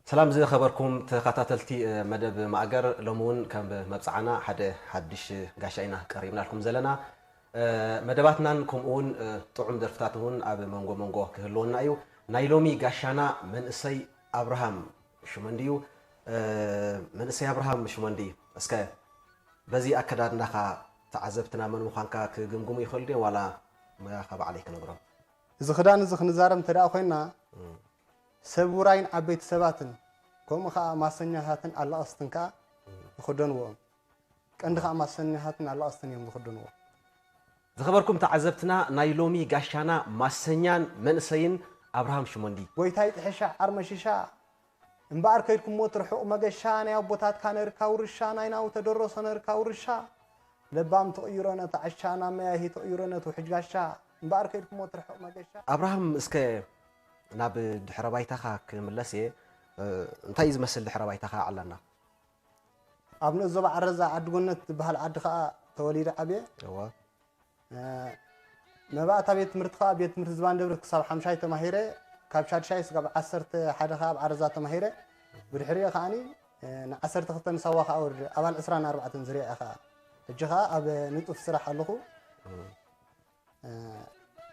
ሰላም ዝኸበርኩም ተኸታተልቲ መደብ ማእገር፣ ሎሚ እውን ከም መብጽዓና ሓደ ሓድሽ ጋሻ ኢና ቀሪብናልኩም ዘለና። መደባትናን ከምኡ እውን ጥዑም ደርፍታት እውን ኣብ መንጎ መንጎ ክህልወና እዩ። ናይ ሎሚ ጋሻና መንእሰይ ኣብርሃም ሽመንዲ እዩ። መንእሰይ ኣብርሃም ሽመንዲ፣ እስከ በዚ ኣከዳድናኻ ተዓዘብትና መን ምዃንካ ክግምግሙ ይኽእሉ ድዮም ዋላ ሞያኻ ባዕለይ ክነግሮም? እዚ ክዳን እዚ ክንዛረብ እንተ ደኣ ኮይንና፣ ሰብ ውራይን ዓበይቲ ሰባትን፣ ከምኡ ኸኣ ማሰኛታትን ኣለቐስትን ከኣ ይኽደንዎ እዮም። ቀንዲ ኸኣ ማሰኛታትን ኣለቐስትን እዮም ዝኽደንዎ። ዝኸበርኩም ተዓዘብትና፣ ናይ ሎሚ ጋሻና ማሰኛን መንእሰይን ኣብርሃም ሽመንዲ። ጎይታይ ጥሕሻ ዓርመሽሻ፣ እምበኣር ከይድኩሞ እቲ ርሑቕ መገሻ፣ ናይ ኣቦታትካ ነርካ ውርሻ፣ ናይ ናውተ ደረሶ ነርካ ውርሻ፣ ለባም ትቕይሮ ነቲ ዓሻ፣ ናብ መያሂ ትቕይሮ ነቲ ውሕጅ ጋሻ፣ እምበኣር ከይድኩሞ እቲ ርሑቕ መገሻ። ኣብርሃም፣ እስከ ናብ ድሕረ ባይታኻ ክምለስ እየ። እ፣ እንታይ እዩ ዝመስል ድሕረ ባይታኻ? ኣዕለና። ኣብ ንኡስ ዞባ ዓረዛ ዓዲ ጎነት ትበሃል ዓዲ ኸኣ ተወሊደ ዓብየ። እወ። እ፣ መባእታ ቤት ትምህርቲ ኸኣ ቤት ትምህርቲ ዝባን ደብሪ ክሳብ ሓምሻይ ተማሂረ፣ ካብ ሻድሻይ ስጋብ ዓሰርተ ሓደ ኸኣ ኣብ ዓረዛ ተማሂረ። ብድሕሪኡ ኸኣኒ፣ እ፣ ንዓሰርተ ክልተ ንሳዋ ኸኣ ወሪደ፣ ኣባል ዕስራን ኣርባዕተን ዝርያ እየ ኸኣ። ሕጂ ኸኣ ኣብ ንጡፍ ስራሕ ኣለኹ። እ፣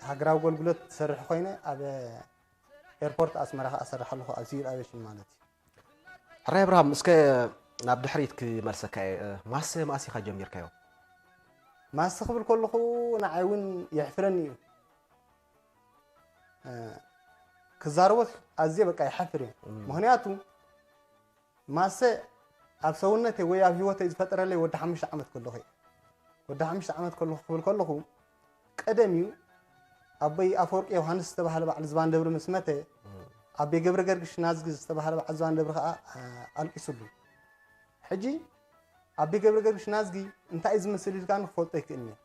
ሃገራዊ ኣገልግሎት ዝሰርሕ ኮይነ ኣብ ኤርፖርት ኣስመራ ኸኣ እሰርሕ ኣለኹ፣ ኣብ ሲቪል ኣቪዬሽን ማለት እዩ። ሕራይ ኣብርሃም፣ እስከ ናብ ድሕሪት ክመልሰካ እየ። ማሰ መኣስ ኢኻ ጀሚርካዮ? ማሰ ክብል ከለኹ ንዓይ እውን የሕፍረኒ እዩ። እ፣ ክዛረቦ ኣዝየ በቃ ይሓፍር እየ። እም። ምኽንያቱ ማሰ ኣብ ሰውነተይ ወይ ኣብ ህይወተይ ዝፈጠረለይ ወዲ ሓሙሽተ ዓመት ከለኹ እዩ። ወዲ ሓሙሽተ ዓመት ከለኹ ክብል ከለኹ፣ ቀደም እዩ ኣቦይ ኣፈወርቂ ዮሃንስ ዝተባህለ በዓል ዝባን ደብሪ ምስ መተ፣ ኣቦይ ገብረ ገርግሽ ናዝጊ ዝተባህለ በዓል ዝባን ደብሪ ኸኣ፣ እ፣ ኣልቂሱሉ። ሕጂ ኣቦይ ገብረ ገርግሽ ናዝጊ እንታይ እዩ ዝመስል ኢልካ ክፈልጦ ኣይክእልን እየ።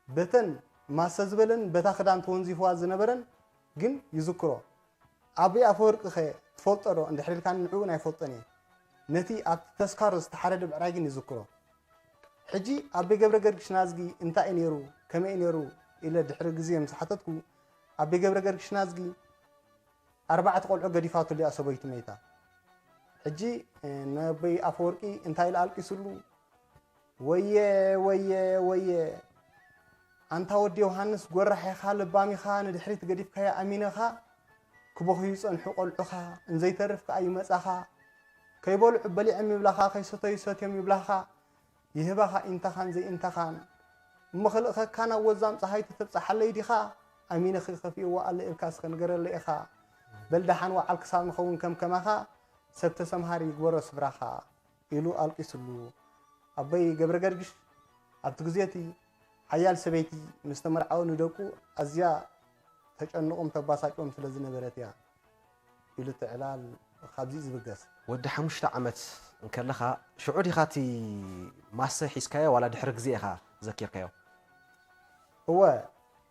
በተን ማሰ ዝበለን በታ ክዳን ተወንዚፍዋ ዝነበረን ግን ይዝክሮ። ኣቦይ ኣፈወርቂ ኸ ትፈልጦ ዶ? እንድሕር ኢልካኒ ንዕኡ እውን ኣይፈልጦን እየ። ነቲ ኣብቲ ተስካር ዝተሓረደ ብዕራይ ግን ይዝክሮ። ሕጂ ኣቦይ ገብረ ገርግሽ ናዝጊ እንታይ እዩ ነይሩ፣ ከመይ እዩ ነይሩ ኢለ ድሕሪ ግዜ ምስ ሓተትኩ፣ ኣቦይ ገብረ ገርግሽ ናዝጊ ኣርባዕተ ቆልዑ ገዲፋትሉ እያ ሰበይቱ መይታ። ሕጂ፣ እ፣ ነቦይ ኣፈወርቂ እንታይ ኢሉ ኣልቂስሉ? "ወየ፣ ወየ፣ ወየ፣ ኣንታ ወዲ ዮሃንስ፣ ጎራሕ ኢኻ፣ ለባም ኢኻ፣ ንድሕሪት ገዲፍካያ ኣሚነኻ፣ ክበኽዩ ይጸንሑ ቆልዑኻ፣ እንዘይተርፍ ከኣ ይመጻኻ፣ ከይበልዑ በሊዖም ይብላኻ፣ ከይሰተዩ ሰትዮም ይብላኻ፣ ይህባኻ ኢንታኻን ዘይኢንታኻን፣ እሞ ክልእኸካ ናብ ወዛም ጸሃይ ተተብጽሓለይ ዲኻ? ኣሚነ ክኸፍእዎ ኣለ ኢልካ እስከ ንገረለይ ኢኻ። በል ደሓን ወዓል ክሳብ ንኸውን ከም ከማኻ፣ ሰብ ተሰምሃሪ ይግበሮ ስፍራኻ" ኢሉ ኣልቂስሉ። ኣቦይ ገብረ ገርግሽ ኣብቲ ግዜ እቲ ሓያል ሰበይቲ ምስ ተመርዓወ ንደቁ ኣዝያ ተጨንቖም ተባሳጭዎም ስለ ዝነበረት እያ ኢሉ እቲ ዕላል ካብዚ እዩ ዝብገስ። ወዲ ሓሙሽተ ዓመት እንከለኻ ሽዑ ዲኻ እቲ ማሰ ሒዝካዮ ዋላ ድሕሪ ግዜ ኢኻ ዘኪርካዮ? እወ፣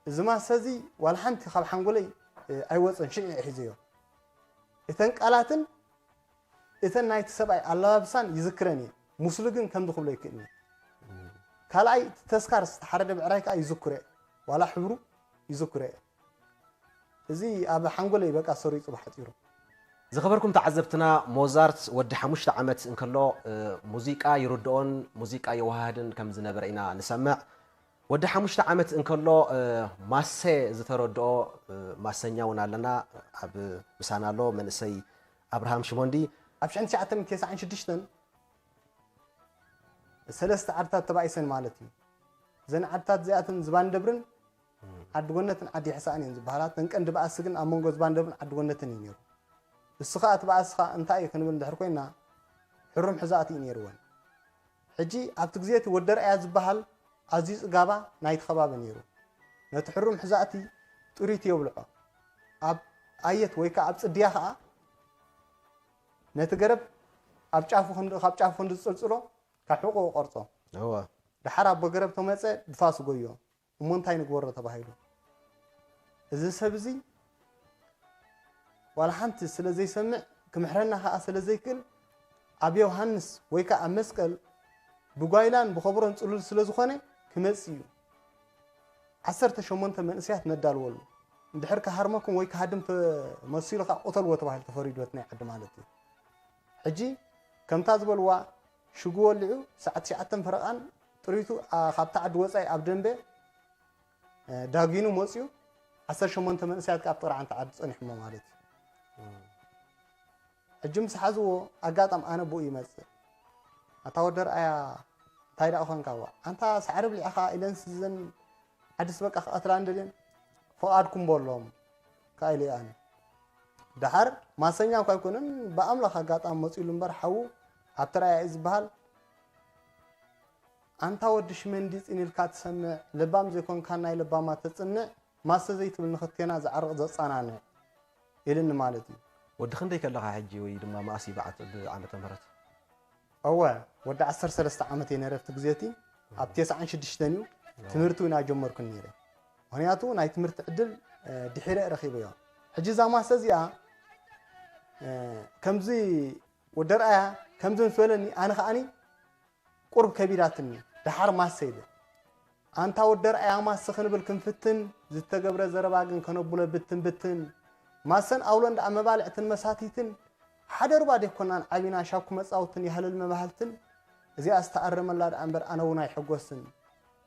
እዚ ማሰ እዚ ዋላ ሓንቲ ካብ ሓንጎለይ፣ እ፣ ኣይወፀን፣ ሽዑ እየ ሒዘዮ። እተን ቃላትን እተን ናይቲ ሰብኣይ ኣለባብሳን ይዝክረን እየ። ምስሉ ግን ከምዚ ክብሎ ኣይክእልን እየ። ካልኣይ፣ እቲ ተስካር ዝተሓረደ ብዕራይ ከኣ ይዝክሮ እየ። ዋላ ሕብሩ ይዝክሮ እየ። እዚ ኣብ ሓንጎለይ በቃ ሰሪጹ ብሓጺሩ። ዝኸበርኩም ተዓዘብትና፣ ሞዛርት ወዲ ሓሙሽተ ዓመት እንከሎ፣ እ፣ ሙዚቃ ይርድኦን ሙዚቃ የወሃህድን ከም ዝነበረ ኢና ንሰምዕ። ወዲ ሓሙሽተ ዓመት እንከሎ፣ እ፣ ማሰ ዝተረድኦ፣ እ፣ ማሰኛ እውን ኣለና። ኣብ ምሳና ኣሎ መንእሰይ ኣብርሃም ሽሞንዲ። ኣብ ሽሕን ትሽዓተን ተስዓን ሽዱሽተን ሰለስተ ዓድታት ተባኢሰን ማለት እዩ። እዘን ዓድታት እዚኣተን ዝባን ደብርን እም። ዓዲ ጎነትን ዓዲ ሕሳእን እየን ዝበሃላ። እተን ቀንዲ ባእሲ ግን ኣብ መንጎ ዝባን ደብርን ዓዲ ጎነትን እዩ ነይሩ። እሱ ኸኣ እቲ ባእሲ ኸኣ እንታይ እዩ ክንብል እንድሕር ኮይና፣ ሕሩም ሕዛእቲ እዩ ነይርወን። ሕጂ ኣብቲ ግዜ እቲ ወዲ ኣርኣያ ዝበሃል ኣዝዩ ጽጋባ ናይቲ ከባቢ ነይሩ። ነቲ ሕሩም ሕዛእቲ ጥሪቱ የብልዖ። ኣብ ኣየት ወይ ከኣ ኣብ ጽድያ ኸኣ ነቲ ገረብ ኣብ ጫፉ ክንዲ፣ ካብ ጫፉ ክንዲ ዝጽልጽሎ ካብ ሕቖኡ ቆርጾ። እወ። ደሓር ኣቦ ገረብ ተመጸ ብፋስ ጎዮ። እሞ እንታይ ንግበሮ ተባሂሉ። እዚ ሰብ እዚ ዋላ ሓንቲ ስለ ዘይሰምዕ፣ ክምሕረና ኸኣ ስለ ዘይክእል፣ ኣብ ዮሃንስ ወይ ከኣ ኣብ መስቀል ብጓይላን ብኸብሮን ጽሉል ስለ ዝኾነ ክመጽእ እዩ። ዓሰርተ ሸሞንተ መንእሰያት ነዳልወሉ። እንድሕር ክሃርመኩም ወይ ክሃድም ተመሲሉ ኸኣ ቅተልዎ ተባሂሉ ተፈሪዱ በቲ ናይ ዓዲ ማለት እዩ። ሕጂ ከምታ ዝበልዋ ሽጉ ወሊዑ ሰዓት ትሽዓተን ፈረቓን ጥሪቱ፣ ኣ፣ ካብታ ዓዲ ወጻኢ ኣብ ደንበ፣ እ፣ ዳጒኑ መጽዩ ዓሰርተ ሸሞንተ መንእሰያት ከኣ ኣብቲ ጥርዓን ዓዲ ጸኒሖሞ ማለት እዩ። ሕጂ ምስ ሓዝዎ ኣጋጣም ኣነ ብኡ ይመጽእ። ኣታ ወዲ ኣርኣያ እንታይ ደኣ ኾንካ? ዋ፣ ኣንታ ሳዕሪ ብሊዕኻ ኢለን ስዘን ዓድስ በቃ ክቐትላን ደልየን ፍቓድኩም በሎም ከኣ ኢለ ኣነ። ደሓር ማሰኛ እኳ ኣይኮነን፣ ብኣምላኽ ኣጋጣሚ መጺኡሉ እምበር ሓዉ ኣብቲ ራእያ እዩ ዝበሃል። ኣንታ ወዲ ሽመንዲ ጽን ኢልካ ትሰምዕ፣ ለባም ዘይኮንካ ናይ ለባማት ተጽንዕ፣ ማሰ ዘይትብል ንኽልቴና ዝዓርቕ ዘጻናንዕ ኢልኒ ማለት እዩ። ወዲ ክንደይ ከለኻ ሕጂ ወይ ድማ መኣስ እዩ ብዓት-፣ ብዓመተ ምህረት? እወ፣ ወዲ ዓሰርተ ሰለስተ ዓመት እየ ነይረ ኣብቲ ግዜ እቲ። ኣብ ተስዓን ሽዱሽተን እዩ ትምህርቲ እውን ኣይጀመርኩን ነይረ። ምኽንያቱ ናይ ትምህርቲ ዕድል፣ እ፣ ድሒረ ረኺበዮ። ሕጂ እዛ ማሰ እዚኣ፣ እ፣ ከምዚ ወዲ ኣርኣያ ከምዚ ምስ በለኒ ኣነ ከኣኒ ቁሩብ ከቢዳትኒ። ደሓር ማሰ ኢለ። ኣንታ ወዲ ኣርኣያ ማሰ ክንብል ክንፍትን፣ ዝተገብረ ዘረባ ግን ከነብሎ ብትን ብትን። ማሰን ኣውሎን ደኣ መባልዕትን መሳትይትን፣ ሓደ ሩባ ደይኮናን ዓቢና ሻኩ መጻውትን ያህልል መባህልትን፣ እዚኣ ዝተኣረመላ ደኣ እምበር ኣነ እውን ኣይሕጎስን።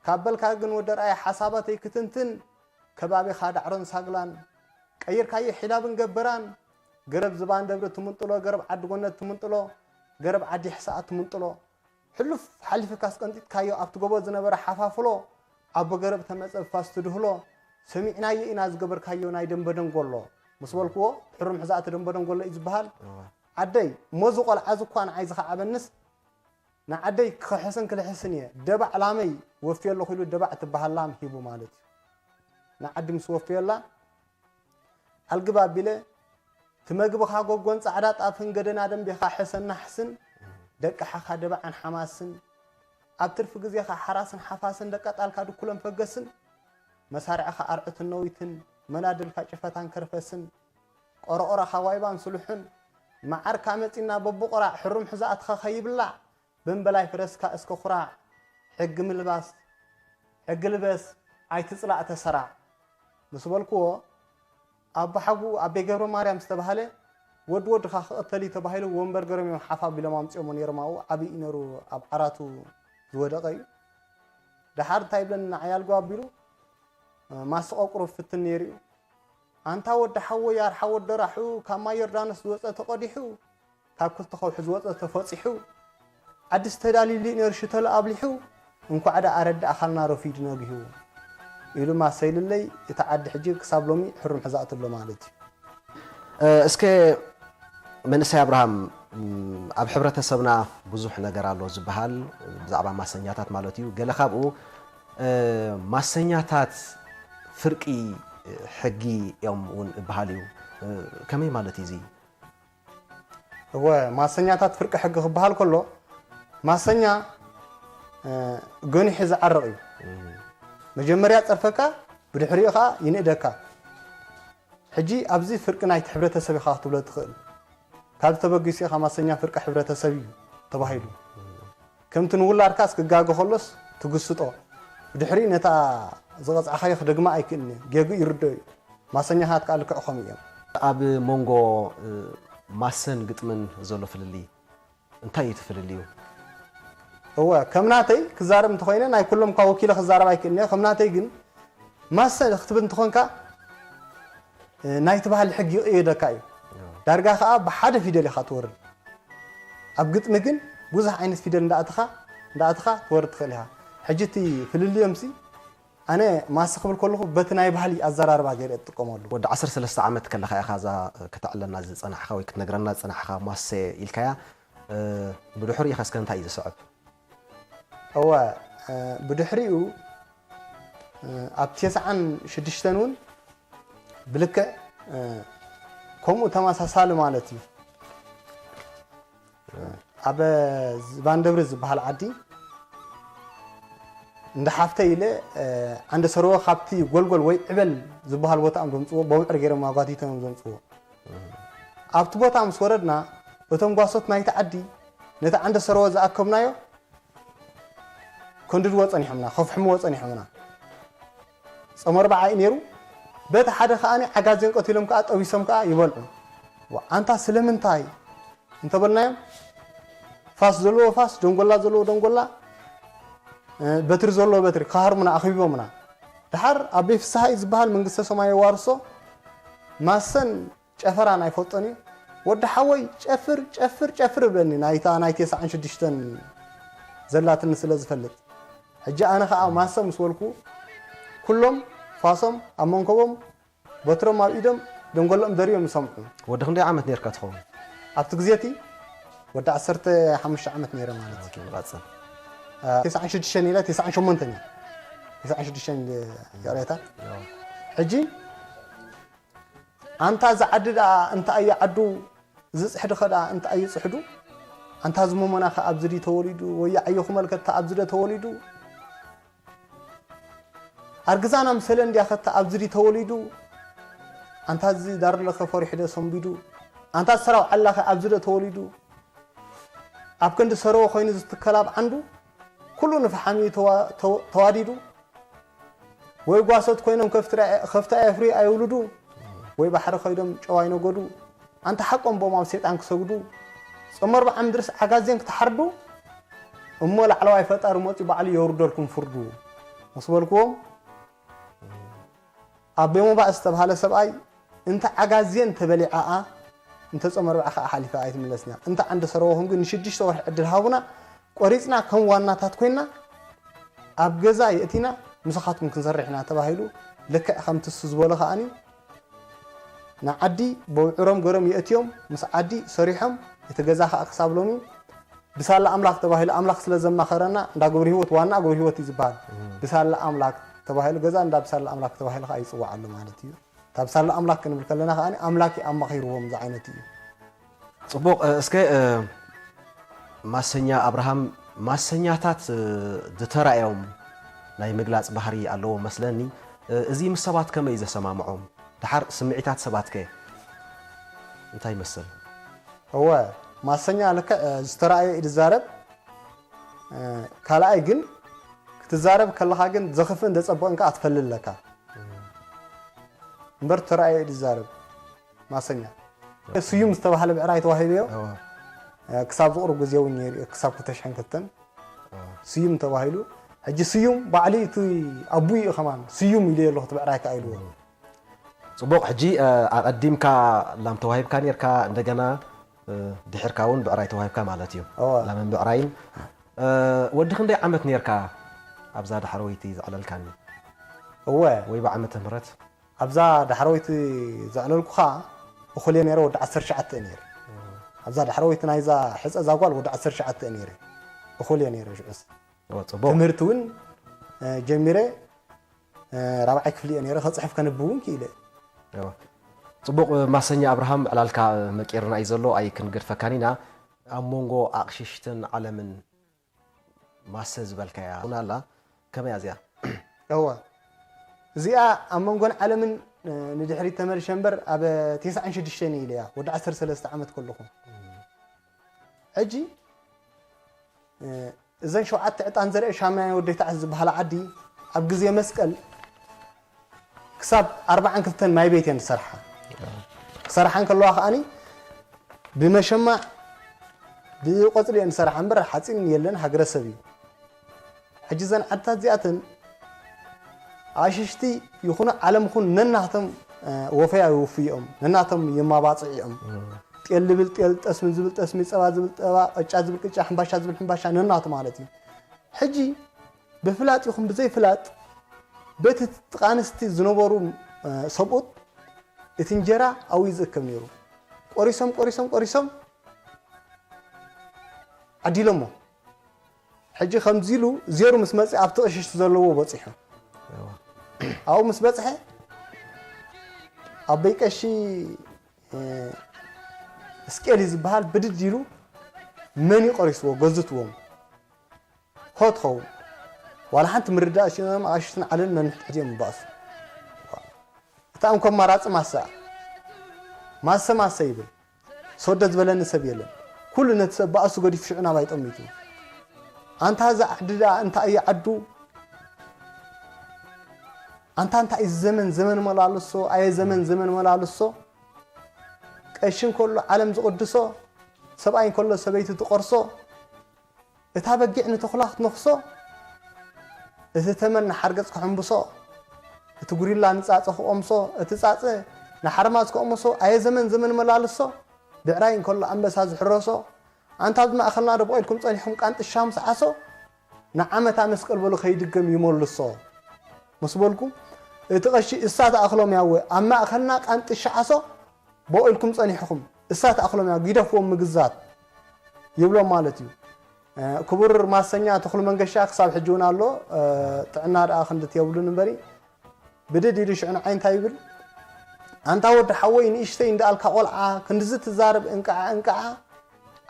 ካብ በልካ ግን ወዲ ኣርኣያ ሓሳባተይ ክትንትን፣ ከባቢኻ ዳዕሮን ሳግላን፣ ቀይርካዮ ሒላብን ገበራን፣ ገረብ ዝባን ደብሪ ትምንጥሎ፣ ገረብ ዓዲ ጎነት ትምንጥሎ፣ ገረብ ዓዲ ሕሰኣት ትምንጥሎ። ሕሉፍ ሓሊፍካስ ቀንጢጥካዮ ኣብቲ ጎቦ ዝነበረ ሓፋፍሎ ኣቦ ገረብ ተመጸ ብፋስ ትድህሎ፣ ሰሚዕናዮ ኢና ዝገበርካዮ ናይ ደንበ ደንጎሎ። ምስ በልክዎ፣ ሕሩም ሕዛእቲ ደንበ ደንጎሎ እዩ ዝበሃል። እወ። ዓደይ፣ እሞ እዚ ቆልዓ እዚ እኳ ንዓይ ዝኸዓበንስ፣ ንዓደይ ክኽሕስን ክልሕስን እየ። ደባዕ ላመይ ወፍዮ ኣለኹ ኢሉ ደባዕ ትበሃል ላም ሂቡ ማለት እዩ። ንዓዲ ምስ ወፍዮላ፣ ኣልግብ ኣቢለ፣ ትመግብኻ ጎጎን ጻዕዳ ጣፍን ገደና ደንቤኻ ሕሰን ናሕስን፣ ደቅሓኻ ደባዕን ሓማስን፣ ኣብ ትርፊ ግዜኻ ሓራስን ሓፋስን ደቀጣልካ ድኩለን ፈገስን፣ መሳርዕኻ ኣርዑትን ነዊትን፣ መናድልካ ጭፈታን ከርፈስን፣ ቆረቆራኻ ዋይባን ስሉሕን፣ መዓርካ መጺና በብቆራዕ ሕሩም ሕዛእትኻ ከይብላዕ፣ በምበላይ ፈረስካ እስከ ኩራዕ፣ ሕጊ ምልባስ፣ ሕጊ ልበስ፣ ኣይትጽላእ ተሰራዕ ምስ በልክዎ፣ ኣቦሓጉኡ ኣቤ ገብረ ማርያም ዝተባህለ ወዲ ወድኻ ክቕተል እዩ ተባሂሉ ወንበር ገይሮም እዮም ሓፍ ኣቢሎም ኣምጺኦሞ ነይሮም። ኣብኡ ዓብዪ እዩ ነይሩ፣ ኣብ ዓራቱ ዝወደቐ እዩ። ደሓር እንታይ ይብለኒ ንዓይ ኣልጎ ኣቢሉ፣ ማስቆ ቁሩብ ፍትን ነይሩ እዩ። ኣንታ ወዲ ሓወይ ኣርሓ ወዲ ራሑ፣ ካብ ማይ ዮርዳኖስ ዝወጸ ተቐዲሑ፣ ካብ ክልተ ከውሒ ዝወጸ ተፈጺሑ፣ ዓድስ ተዳልዩሉ ነይሩ ሽተል ኣብሊሑ፣ እንኳዕ ደኣ ኣረዳእኻልና ረፊዱ ነጊሁ ኢሉ ማሰ ኢሉለይ፣ እታ ዓዲ ሕጂ ክሳብ ሎሚ ሕሩም ሕዛእ ትብሎ ማለት እዩ። እ፣ እስከ መንእሰይ ኣብርሃም፣ እም፣ ኣብ ሕብረተሰብና ብዙሕ ነገር ኣሎ ዝበሃል፣ ብዛዕባ ማሰኛታት ማለት እዩ። ገለ ካብኡ፣ እ፣ ማሰኛታት ፍርቂ ሕጊ እዮም እውን እበሃል እዩ። እ፣ ከመይ ማለት እዩ እዚ? እወ፣ ማሰኛታት ፍርቂ ሕጊ ክበሃል ከሎ፣ ማሰኛ፣ እ፣ ገኒሑ ዝዓርቕ እዩ። እም። መጀመርያ ጸርፈካ፣ ብድሕሪኡ ኸኣ ይንእደካ። ሕጂ ኣብዚ ፍርቂ ናይቲ ሕብረተሰብ ኢኻ ክትብሎ ትኽእል። ካብዚ ተበጊሱ ኢኻ ማሰኛ ፍርቂ ሕብረተሰብ እዩ ተባሂሉ። ከምቲ ንውላድካስ ክጋገ ከሎስ ትግስጦ። ብድሕሪኡ ነታ ዝቐጻዕካዮ ክደግማ ኣይክእልን እዩ። ጌግኡ ይርድኦ እዩ። ማሰኛታት ከኣ ልክዕ ከምኡ እዮም። ኣብ መንጎ፣ እ፣ ማሰን ግጥምን ዘሎ ፍልልይ እንታይ እዩ እቲ ፍልልዩ? እወ፣ ከም ናተይ ክዛረብ እንተኾይነ፣ ናይ ኩሎም እኳ ወኪለ ክዛረብ ኣይክእልን እየ። ከም ናተይ ግን፣ ማሰ ክትብል እንተኾንካ፣ እ፣ ናይቲ ባህሊ ሕጊ ይቕየደካ እዩ። እወ። ዳርጋ ኸኣ ብሓደ ፊደል ኢኻ ትወርድ። ኣብ ግጥሚ ግን ብዙሕ ዓይነት ፊደል እንዳኣተኻ፣ እንዳኣተኻ ትወርድ ትኽእል ኢኻ። ሕጂ እቲ ፍልልዮምሲ፣ ኣነ ማሰ ክብል ከለኹ በቲ ናይ ባህሊ ኣዘራርባ ገይረ እጥቀመሉ። ወዲ ዓሰርተ ሰለስተ ዓመት ከለኻ ኢኻ እዛ ከተዕለና ዝጸናሕኻ ወይ ክትነግረና ዝጸናሕኻ ማሰ ኢልካያ። ብድሕሪኡ ኸ እስከ እንታይ እዩ ዝስዕብ? እወ፣ ብድሕሪኡ ኣብ ተስዓን ሽዱሽተን እውን ብልክዕ ከምኡ ተመሳሳሊ ማለት እዩ። ኣብ ዝባን ደብሪ ዝበሃል ዓዲ እንዳ ሓፍተይ ኢለ ዓንደ ሰርወ ካብቲ ጎልጎል ወይ ዕበል ዝበሃል ቦታ እዮም ዘምፅዎ፣ በውዕር ገይሮም ኣጓቲቶም እዮም ዘምፅዎ። ኣብቲ ቦታ ምስ ወረድና እቶም ጓሶት ናይቲ ዓዲ ነቲ ዓንደ ሰርወ ዝኣከብናዮ ከንድድዎ ጸኒሖምና፣ ከፍሕምዎ ጸኒሖምና። ጾም ኣርብዓ እዩ ነይሩ። በቲ ሓደ ከኣ ዓጋዜን ቀቲሎም ከኣ ጠቢሶም ከኣ ይበልዑ። ኣንታ ስለምንታይ እንተበልናዮም ፋስ ዘለዎ ፋስ፣ ደንጎላ ዘለዎ ደንጎላ፣ በትሪ ዘለዎ በትሪ ክሃርሙና ኣኽቢቦምና። ደሓር ኣቦይ ፍስሃይ ዝበሃል መንግስተ ሰማይ የዋርሶ ማሰን ጨፈራን ኣይፈልጦን እዩ። ወዲ ሓወይ ጨፍር ጨፍር ጨፍር ይብለኒ ናይታ ናይ ተስዓን ሽዱሽተን ዘላትኒ ስለ ዝፈልጥ። ሕጂ ኣነ ኸኣ ማሰ ምስ በልኩ ኩሎም ፋሶም ኣብ መንከቦም በትሮም ኣብ ኢዶም ደንጎሎም ደርዮም ይሰምዑ። ወዲ ክንደይ ዓመት ነርካ ትኸውን? ኣብቲ ግዜ እቲ ወዲ ዓሰርተ ሓሙሽተ ዓመት ነይረ ማለት እዩ። ንቐጽል። ተስዓን ሽዱሽተ ኢለ ተስዓን ሸሞንተ እየ። ተስዓን ሽዱሽተ ይቕሬታ። ሕጂ ኣንታ እዚ ዓዲ ደኣ እንታይ እዩ ዓዱ፣ እዚ ጽሕዲ ኸ ደኣ እንታይ እዩ ጽሕዱ? ኣንታ እዚ መሞና ኸ ኣብዚ ድዩ ተወሊዱ? ወይ ዓዮ ክመልከታ ኣብዚ ዶ ተወሊዱ? ኣርግዛና ምሰለ እንድያ ኸታ ኣብዚ ድዩ ተወሊዱ? ኣንታ እዚ ዳርለኸ ፈሪሑ ዶ ሰንቢዱ? ኣንታ ሰራው ዓላኸ ኣብዚ ዶ ተወሊዱ? ኣብ ክንዲ ሰረወ ኮይኑ ዝትከል ኣብ ዓንዱ ኩሉ ንፍሓም እዩ ተዋ- ተወ- ተዋዲዱ። ወይ ጓሶት ኮይኖም ከፍቲ ራ- ከፍቲ ኣየፍርዩ ኣይውልዱ ወይ ባሕሪ ከይዶም ጨው ኣይነገዱ። ኣንታ ሓቆም ቦም ኣብ ሰይጣን ክሰግዱ ጾም ኣርብዓ ምድርስ ዓጋዜን ክትሓርዱ እሞ ላዕለዋይ ፈጣሪ መፂኡ ባዕሉ የውርደልኩም ፍርዱ ምስ በልክዎም ኣቦይ ሞባእ ዝተብሃለ ሰብኣይ እንተ ዓጋዜን ተበሊዓኣ እንተ ጾም ኣርብዓ ከኣ ሓሊፋ ኣይትምለስን እያ። እንተ ዓንዲ ሰረወኹም ግን ንሽዱሽተ ወርሒ ዕድል ሃቡና ቆሪጽና ከም ዋናታት ኮይና ኣብ ገዛ የእቲና ምሳኻትኩም ክንሰርሕ ኢና ተባሂሉ ልክዕ ከምቲ እሱ ዝበሎ ከኣኒ ንዓዲ በውዕሮም ገሮም የእትዮም ምስ ዓዲ ሰሪሖም እቲ ገዛ ከኣ ክሳብ ሎሚ ብሳላ ኣምላኽ ተባሂሉ ኣምላኽ ስለ ዘማኸረና እንዳ ገብረ ህይወት ዋና ገብረ ህይወት እዩ ዝበሃል ብሳላ ኣምላክ ተባሂሉ ገዛ እንዳ ብሳላ ኣምላክ ተባሂሉ ከኣ ይፅዋዕ ኣሎ ማለት እዩ። ካብ ሳላ ኣምላክ ክንብል ከለና ከኣ ኣምላክ እዩ ኣማኺርዎም ዝዓይነት እዩ። ፅቡቕ እስከ ማሰኛ ኣብርሃም ማሰኛታት ዝተራእዮም ናይ ምግላፅ ባህሪ ኣለዎ መስለኒ። እዚ ምስ ሰባት ከመይ እዩ ዘሰማምዖም? ድሓር ስምዒታት ሰባት ከ እንታይ ይመስል? እወ ማሰኛ ልክዕ ዝተራእየ እዩ ዝዛረብ። ካልኣይ ግን ክትዛረብ ከለኻ ግን ዘኽፍእን ዘጸብቕን ከኣ ትፈልጥ ኣለካ እምበር ተራእየ እዩ ዝዛረብ ማሰኛ። ስዩም ዝተባህለ ብዕራይ ተዋሂብዮ ክሳብ ዝቕርብ ግዜ እውን ነይሩ ክሳብ ክልተ ሽሕን ክልተን ስዩም ተባሂሉ። ሕጂ ስዩም ባዕሉ እቲ ኣቡኡ እዩ ከማን ስዩም ኢሉ ኣለኹ እቲ ብዕራይ ከኣ ኢልዎ። ፅቡቕ ሕጂ ኣቐዲምካ ላም ተዋሂብካ ነርካ እንደገና ድሕርካ እውን ብዕራይ ተዋሂብካ ማለት እዩ። ላምን ብዕራይን። ወዲ ክንደይ ዓመት ነርካ ኣብዛ ዳሕረወይቲ ዘዕለልካኒ? እወ። ወይ ብዓመተ ምህረት? ኣብዛ ዳሕረወይቲ ዘዕለልኩኻ እኹል እየ ነይረ ወዲ ዓሰርተ ትሽዓተ እየ ነይረ። ኣብዛ ዳሕረወይቲ ናይዛ ሕፀ እዛ ጓል ወዲ ዓሰርተ ትሽዓተ እየ ነይረ። እኹል እየ ነይረ ሽዑስ። እወ፣ ፅቡቕ። ትምህርቲ እውን ጀሚረ ራብዓይ ክፍሊ እየ ነይረ። ከፅሕፍ ከንብብ እውን ክኢለ። እወ። ፅቡቕ ማሰኛ ኣብርሃም ዕላልካ መቂርና እዩ ዘሎ ኣይክንገድፈካን ኢና። ኣብ መንጎ ኣቕሽሽትን ዓለምን ማሰ ዝበልካያ እውን ኣላ ከመይ እያ እዚኣ? እወ እዚኣ ኣብ መንጎን ዓለምን ንድሕሪት ተመልሸ እምበር ኣብ ተስዓን ሽዱሽተን እየ ኢለያ ወዲ ዓሰርተ ሰለስተ ዓመት ከለኹ ሕጂ እዘን ሸውዓተ ዕጣን ዘርአ ሻምናይ ወደይ ታዕዚ ዝበሃላ ዓዲ ኣብ ግዜ መስቀል ክሳብ ኣርባዓን ክልተን ማይ ቤት እየን ዝሰርሓ። ክሰርሓ እንከለዋ ከኣኒ ብመሸማዕ ብቆፅሊ እየን ዝሰርሓ እምበር ሓፂን የለን ሃገረሰብ እዩ። ሕጂ እዘን ዓድታት እዚኣተን ኣሽሽቲ ይኹኑ ዓለም ይኹን ነናቶም ወፈያ ይውፍይኦም ነናቶም የማባፅዕኦም ጤል ዝብል ጤል ጠስሚ ዝብል ጠስሚ ፀባ ዝብል ፀባ ቅጫ ዝብል ቅጫ ሕምባሻ ዝብል ሕምባሻ ነናቱ ማለት እዩ። ሕጂ ብፍላጥ ይኹን ብዘይፍላጥ በቲ ጥቓንስቲ ዝነበሩ ሰብኡት እቲ እንጀራ ኣብኡ እዩ ዝእከብ ነይሩ። ቆሪሶም ቆሪሶም ቆሪሶም ዓዲሎሞ። ሕጂ ከምዚ ኢሉ ዜሩ ምስ መፅእ ኣብቲ ቀሽሽቲ ዘለዎ በፂሑ። ኣብኡ ምስ በፅሐ ኣበይ ቀሺ እስቄል እዩ ዝበሃል ብድድ ኢሉ መን እዩ ቆሪስዎ? ገዙትዎም ሆ ትኸውን ዋላ ሓንቲ ምርዳእ ሽኖም ኣሽትን ዓለን ነንሕድሕድ እዮም ይባእሱ። እታ እንኮ ኣማራፂ ማሰ እያ። ማሰ ማሰ ይብል። ሰወደ ዝበለኒ ሰብ የለን። ኩሉ ነቲ ሰብ ባእሱ ገዲፉ ሽዑ ናባይ ጠሚቱ። ኣንታ እዛ ዓዲ ደኣ እንታይ እያ ዓዱ? ኣንታ እንታይ እዩ ዘመን ዘመን መላልሶ ኣየ ዘመን ዘመን መላልሶ። ቀሺ እንከሎ ዓለም ዝቕድሶ፣ ሰብኣይ እንከሎ ሰበይቲ ትቐርሶ፣ እታ በጊዕ ንተኹላ ክትነኽሶ፣ እቲ ተመን ንሓርገጽ ክሕንብሶ፣ እቲ ጉሪላ ንጻጸ ክቐምሶ፣ እቲ ጻጸ ንሓርማዝ ክቐምሶ፣ ኣየ ዘመን ዘመን መላልሶ፣ ብዕራይ እንከሎ ኣንበሳ ዝሕረሶ፣ ኣንታ ኣብ ማእኸልና ዶ በቒልኩም ጸኒሕኩም ቃንጥሻ ምስ ዓሶ፣ ንዓመታ መስቀል በሉ ከይድገም ይመልሶ። ምስ በልኩ፣ እቲ ቀሺ እሳ ትኣኽሎም ያወ፣ ኣብ ማእኸልና ቃንጥሻ ዓሶ፣ በቒልኩም ጸኒሕኹም፣ እሳ ትኣኽሎም እያ፣ ግደፍዎም ምግዛት ይብሎም ማለት እዩ። ክቡር ማሰኛ ተኽሉ መንገሻ ክሳብ ሕጂ እውን ኣሎ። ጥዕና ደኣ ክንድት የብሉን እምበሪ ብድድ ኢሉ ሽዑ ንዓይ እንታይ ይብል? ኣንታ ወዲ ሓወይ ንእሽተይ እንዳኣልካ ቆልዓ ክንድዚ ትዛረብ እንቃዓ እንቃዓ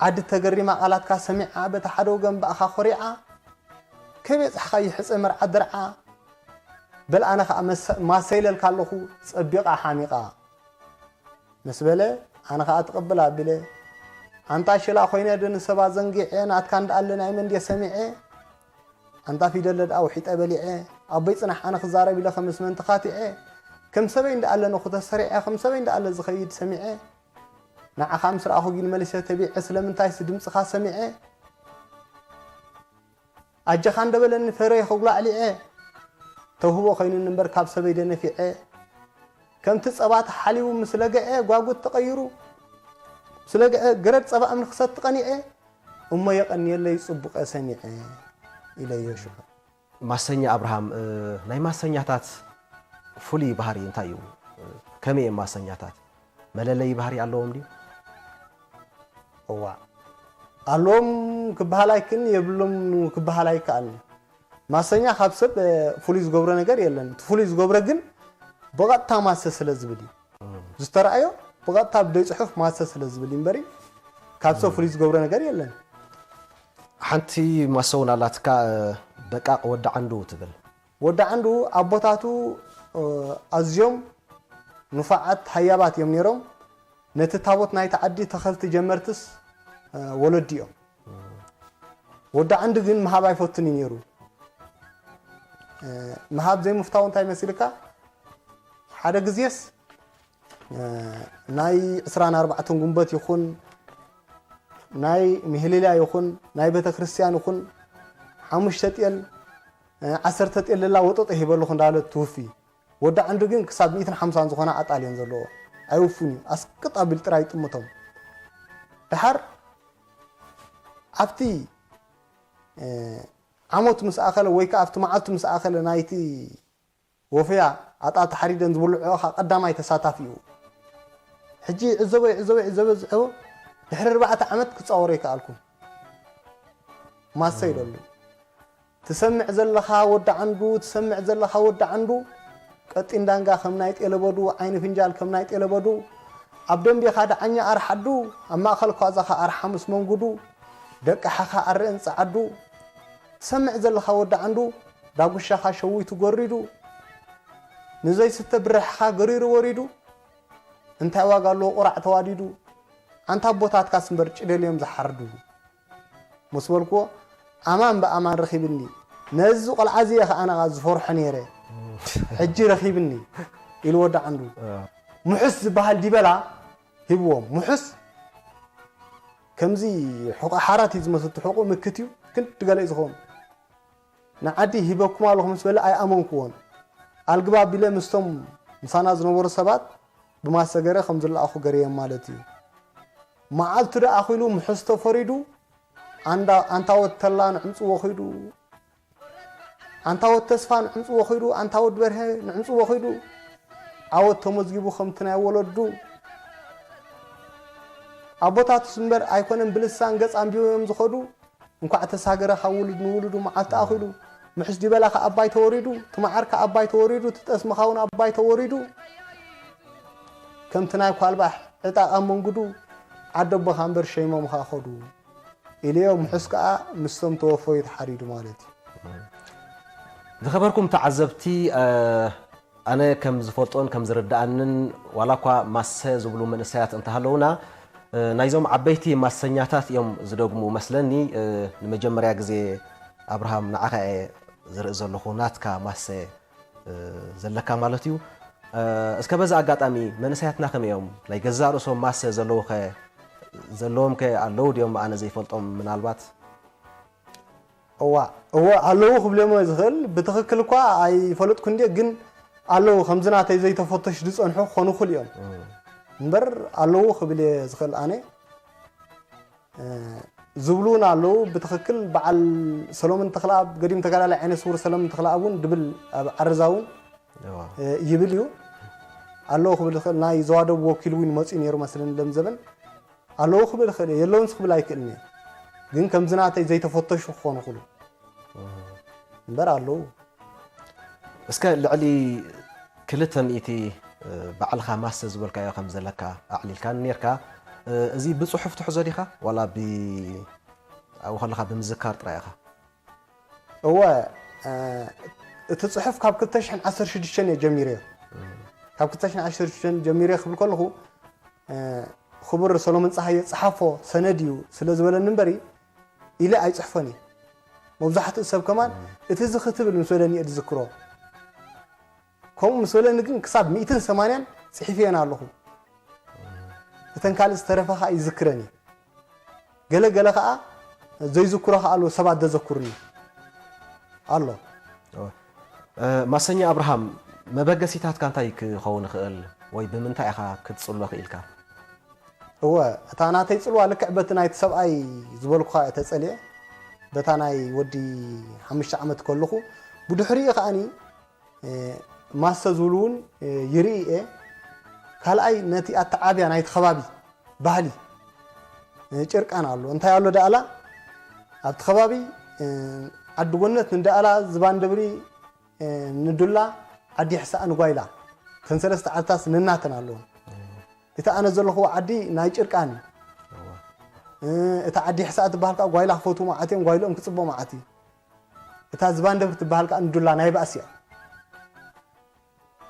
ዓዲ ተገሪማ ቃላትካ ሰሚዓ በቲ ሓደ ወገን ብኣኻ ኮሪዓ ከበይ ጻሕኻ ይሕጸ መርዓ ድርዓ በል ኣነ ኸኣ ማሰ ኢለልካ ኣለኹ ጸቢቓ ሓሚቓ ምስ በለ ኣነ ኸኣ ትቕብል ኣቢለ ኣንታ ሽላ ኮይነ ዶ ንሰብ ኣዘንጊዐ ናትካ እንዳኣለ ናይ መን ድየ ሰሚዐ ኣንታ ፊደለ ደኣ ውሒጠ በሊዐ ኣቦይ ጽናሕ ኣነ ክዛረብ ኢለ ከምስ መን ተኻቲዐ ከም ሰበይ እንዳኣለ ነኹ ተሰሪዐ ከም ሰበይ እንዳኣለ ዝኸይድ ሰሚዐ ንዓኻ ምስ ረኣኹ ግን መሊሰ ተቢዐ ስለምንታይስ ድምጽኻ ሰሚዐ ኣጀኻ እንደበለኒ ፈረየ ከጉላዕሊዐ ተውህቦ ኮይኑኒ እምበር ካብ ሰበይ ደነፊዐ ከምቲ ጸባ ተሓሊቡ ምስ ለገዐ ጓጉት ተቐይሩ ምስ ለገዐ ገረድ ጸባ እምኒ ክሰቲ ቀኒዐ እሞ የቐንየለይ ጽቡቐ ሰሚዐ ኢለዮ ሽዑ። ማሰኛ ኣብርሃም፣ ናይ ማሰኛታት ፍሉይ ባህሪ እንታይ እዩ? ከመይ እዮም ማሰኛታት? መለለዪ ባህሪ ኣለዎም ድዩ? እዋእ ኣለዎም ክበሃል ኣይክእልን የብሎም ክበሃል ኣይከኣልን። ማሰኛ ካብ ሰብ ፍሉይ ዝገብሮ ነገር የለን። እቲ ፍሉይ ዝገብሮ ግን ብቐጥታ ማሰ ስለ ዝብል እዩ። ዝተረኣዮ ብቐጥታ ብደይ ፅሑፍ ማሰ ስለ ዝብል እዩ እምበሪ ካብ ሰብ ፍሉይ ዝገብሮ ነገር የለን። ሓንቲ ማሰ እውን ኣላትካ ደቃቕ ወዲ ዓንዱ ትብል። ወዲ ዓንዱ ኣቦታቱ ኣዝዮም ንፉዓት ሃያባት እዮም ነይሮም። ነቲ ታቦት ናይቲ ዓዲ ተኸልቲ ጀመርትስ ወለዲ እዮም። ወዲ ዓንዱ ግን ምሃብ ኣይፈቱን እዩ ነይሩ። ምሃብ ዘይምፍታው እንታይ መሲልካ? ሓደ ግዜስ ናይ ዕስራን ኣርባዕተን ጉንበት ይኹን ናይ ምህልላ ይኹን ናይ ቤተ ክርስቲያን ይኹን ሓሙሽተ ጤል ዓሰርተ ጤል ለላ ወጠጦ ሂበልኹ እንዳበለ ትውፊ። ወዲ ዓንዱ ግን ክሳብ ሚእትን ሓምሳን ዝኾና ኣጣል እየን ዘለዎ። ኣይውፉን እዩ። ኣስቅጥ ኣቢሉ ጥራይ ይጥምቶም። ደሓር ኣብቲ ዓመቱ ምስ ኣኸለ ወይ ከዓ ኣብቲ መዓልቱ ምስ ኣኸለ ናይቲ ወፈያ ኣጣል ተሓሪደን ዝብልዕኦ ከዓ ቀዳማይ ተሳታፊ እዩ። ሕጂ ይዕዘቦ ይዕዘቦ ይዕዘቦ ዝዕቦ ድሕሪ ኣርባዕተ ዓመት ክፃወሮ ይከኣልኩ ማሰ ኢለሉ። ትሰምዕ ዘለኻ ወዲ ዓንዱ ትሰምዕ ዘለኻ ወዲ ዓንዱ ቀጢን ዳንጋ ከም ናይ ጤለበዱ ዓይኒ ፍንጃል ከም ናይ ጤለበዱ ኣብ ደንቤኻ ደዓኛ ኣርሓዱ ኣብ ማእኸል ኳዛኻ ኣርሓ ምስ መንጉዱ ደቅሓኻ ኣረእን ጸዓዱ ትሰምዕ ዘለኻ ወዲ ዓንዱ ዳጉሻኻ ሸዊቱ ጎሪዱ ንዘይስተ ብርሕኻ ገሪሩ ወሪዱ እንታይ ዋጋ ኣለዎ ቁራዕ ተዋዲዱ ኣንታ ኣቦታትካስ እምበር ጭደል እዮም ዝሓርዱ። ምስ በልክዎ ኣማን ብኣማን ረኺብኒ ነዚ ቆልዓ እዚ እየ ከኣ ነቓ ዝፈርሖ ነይረ ሕጂ ረኺብኒ ኢሉ ወዲ ዓንዱ ምሑስ ዝበሃል ዲበላ ሂብዎም ምሑስ ከምዚ ሕቆ ሓራት እዩ ዝመስል እቲ ሕቆ ምክት እዩ ክንዲ ገለ እዩ ዝኸውን ንዓዲ ሂበኩም ኣለኹ ምስ በለ ኣይኣመንክዎን ኣልግባ ቢለ ምስቶም ምሳና ዝነበሩ ሰባት ብማሰ ገረ ከም ዝለኣኹ ገርዮም ማለት እዩ። መዓልቱ ደኣ ኣኺሉ ምሕዝቶ ፈሪዱ ኣንታ ወተላ ንዕምፅዎ ኺዱ ኣንታ ወድ ተስፋ ንዕንጽዎ ኺዱ፣ ኣንታ ወድ በርሀ ንዕንጽዎ ኺዱ፣ ዓወት ተመዝጊቡ ከምቲ ናይ ወለዱ። ኣቦታቱስ እምበር ኣይኮነን ብልሳን ገጽ ኣንቢቦም ዝኸዱ፣ እንኳዕ ተሳገረ ካብ ውሉድ ንውሉዱ መዓልቲ ኣኺሉ። ምሕስ ዲበላ ካብ ኣባይ ተወሪዱ፣ ትማዓር ካብ ኣባይ ተወሪዱ፣ ትጠስምኻ እውን ኣባይ ተወሪዱ። ከምቲ ናይ ኳልባሕ ዕጣቕ ኣብ መንጉዱ፣ ዓደቦኻ እምበር ሸይሞምኻ ኸዱ። ኢልዮ ምሕስ ከኣ ምስቶም ተወፈዩ ተሓሪዱ ማለት እዩ። ዝኸበርኩም ተዓዘብቲ፣ ኣነ ከም ዝፈልጦን ከም ዝርድኣንን፣ ዋላ እኳ ማሰ ዝብሉ መንእሰያት እንተሃለዉና፣ ናይዞም ዓበይቲ ማሰኛታት እዮም ዝደግሙ መስለኒ። ንመጀመርያ ግዜ ኣብርሃም ንዓኻ እየ ዝርኢ ዘለኹ፣ ናትካ ማሰ ዘለካ ማለት እዩ። እስከ በዚ ኣጋጣሚ መንእሰያትና ከመይ እዮም? ናይ ገዛእ ርእሶም ማሰ ዘለዉኸ ዘለዎም ከ ኣለዉ ድዮም? ኣነ ዘይፈልጦም ምናልባት። እዋ እወ ኣለዉ ክብልዮም ዝኽእል ብትኽክል እኳ ኣይፈለጥኩ እንዴ፣ ግን ኣለዉ ከምዚ ናተይ ዘይተፈተሹ ዝጸንሑ ክኾኑ ይኽእሉ እዮም እምበር ኣለዉ ክብል እየ ዝኽእል ኣነ። ዝብሉ እውን ኣለዉ። ብትኽክል በዓል ሰሎምን ተኽለኣብ፣ ገዲም ተጋዳላይ ዓይነ ስውር ሰሎምን ተኽለኣብ እውን ድብል ኣብ ዓረዛ እውን ይብል እዩ። ኣለዉ ክብል ይኽእል፣ ናይ ዘዋደብ ወኪል እውን መፅኡ ነይሩ መስለኒ ሎም ዘበን። ኣለዉ ክብል ይኽእል እየ፣ የለውን ክብል ኣይክእልን እየ። ግን ከምዚ ናተይ ዘይተፈተሹ ክኾኑ ይኽእሉ እምበር ኣለዉ። እስከ ልዕሊ ክልተ ሚእቲ ባዕልኻ ማሰ ዝበልካዮ ከም ዘለካ ኣዕሊልካኒ ኔርካ። እዚ ብጽሑፍ ትሕዞ ዲኻ ዋላ ብ ኣብኡ ከለኻ ብምዝካር ጥራይ ኢኻ? እወ፣ እቲ ጽሑፍ ካብ ክልተ ሽሕን ዓሰርተ ሽዱሽተን እየ ጀሚረዮ። ካብ ክልተ ሽሕን ዓሰርተ ሽዱሽተን ጀሚረዮ ክብል ከለኹ፣ ክቡር ሰሎሞን ጸሃየ ጸሓፎ ሰነድ እዩ ስለ ዝበለኒ እምበሪ ኢለ ኣይጽሕፎን እየ። መብዛሕትኡ ሰብ ከማን እቲ እዚ ክትብል ምስ በለኒ እየ ዝዝክሮ። ከምኡ ምስ በለኒ ግን ክሳብ ሚእትን ሰማንያን ጽሒፈየን ኣለኹ። እተን ካልእ ዝተረፋ ኸኣ ይዝክረን እየ። ገለ ገለ ኸኣ ዘይዝክሮ ኸኣ ኣለዉ ሰባት ዘዘክሩኒ ኣሎ። ማሰኛ ኣብርሃም፣ መበገሲታትካ እንታይ ክኸውን ይኽእል ወይ ብምንታይ ኢኻ ክትጽሎ ክኢልካ? እወ፣ እታ ናተይ ጽልዋ ልክዕ በቲ ናይቲ ሰብኣይ ዝበልኩኻ እየ ተጸልየ። በታ ናይ ወዲ ሓሙሽተ ዓመት ከለኹ፣ ብድሕሪኡ ከኣኒ ማሰ ዝብሉ እውን ይርኢ እየ። ካልኣይ ነቲ ኣተዓብያ ናይቲ ከባቢ ባህሊ ጭርቃን ኣሎ። እንታይ ኣሎ ደኣላ ኣብቲ ከባቢ ዓዲ ጎነት ንደኣላ ዝባን ደብሪ ንዱላ ዓዲ ሕሳእ ንጓይላ እተን ሰለስተ ዓድታስ ንናተን ኣለዎ። እቲ ኣነ ዘለኹዎ ዓዲ ናይ ጭርቃን እዩ። እታ ዓዲ ሕሳእ ትበሃል ከዓ ጓይላ ክፈትዉ መዓት እዮም፣ ጓይልኦም ክፅቦ መዓት እዩ። እታ ዝባን ደብሪ ትበሃል ከዓ ንዱላ ናይ ባእሲ እያ።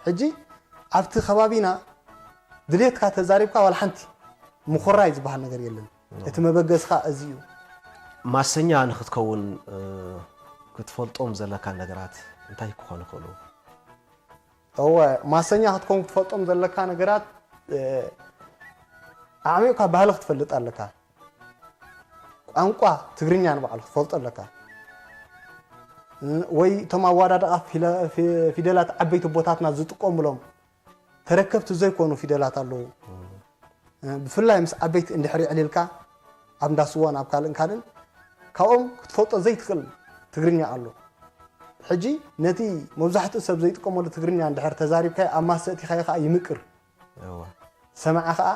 ሕጂ ኣብቲ ከባቢና ድሌትካ ተዛሪብካ ዋላ ሓንቲ ምኹራይ ዝበሃል ነገር የለን። እቲ መበገስኻ እዚ እዩ። ማሰኛ ንክትከውን ክትፈልጦም ዘለካ ነገራት እንታይ ክኾኑ ይኽእሉ? እወ፣ ማሰኛ ክትከውን ክትፈልጦም ዘለካ ነገራት ኣዕሚቕካ ባህሊ ክትፈልጥ ኣለካ። ቋንቋ ትግርኛ ንባዕሉ ክትፈልጦ ኣለካ። ወይ እቶም ኣዋዳድቓ ፊደላት ዓበይቲ ኣቦታትና ዝጥቀሙሎም ተረከብቲ ዘይኮኑ ፊደላት ኣለዉ። ብፍላይ ምስ ዓበይቲ እንድሕር የዕሊልካ ኣብ እንዳስዋን ኣብ ካልእን ካልእን ካብኦም ክትፈልጦ ዘይትኽእል ትግርኛ ኣሎ። ሕጂ ነቲ መብዛሕትኡ ሰብ ዘይጥቀመሉ ትግርኛ እንድሕር ተዛሪብካዮ ኣብ ማሰ እቲኻዮ ከዓ ይምቅር። ሰማዒ ከዓ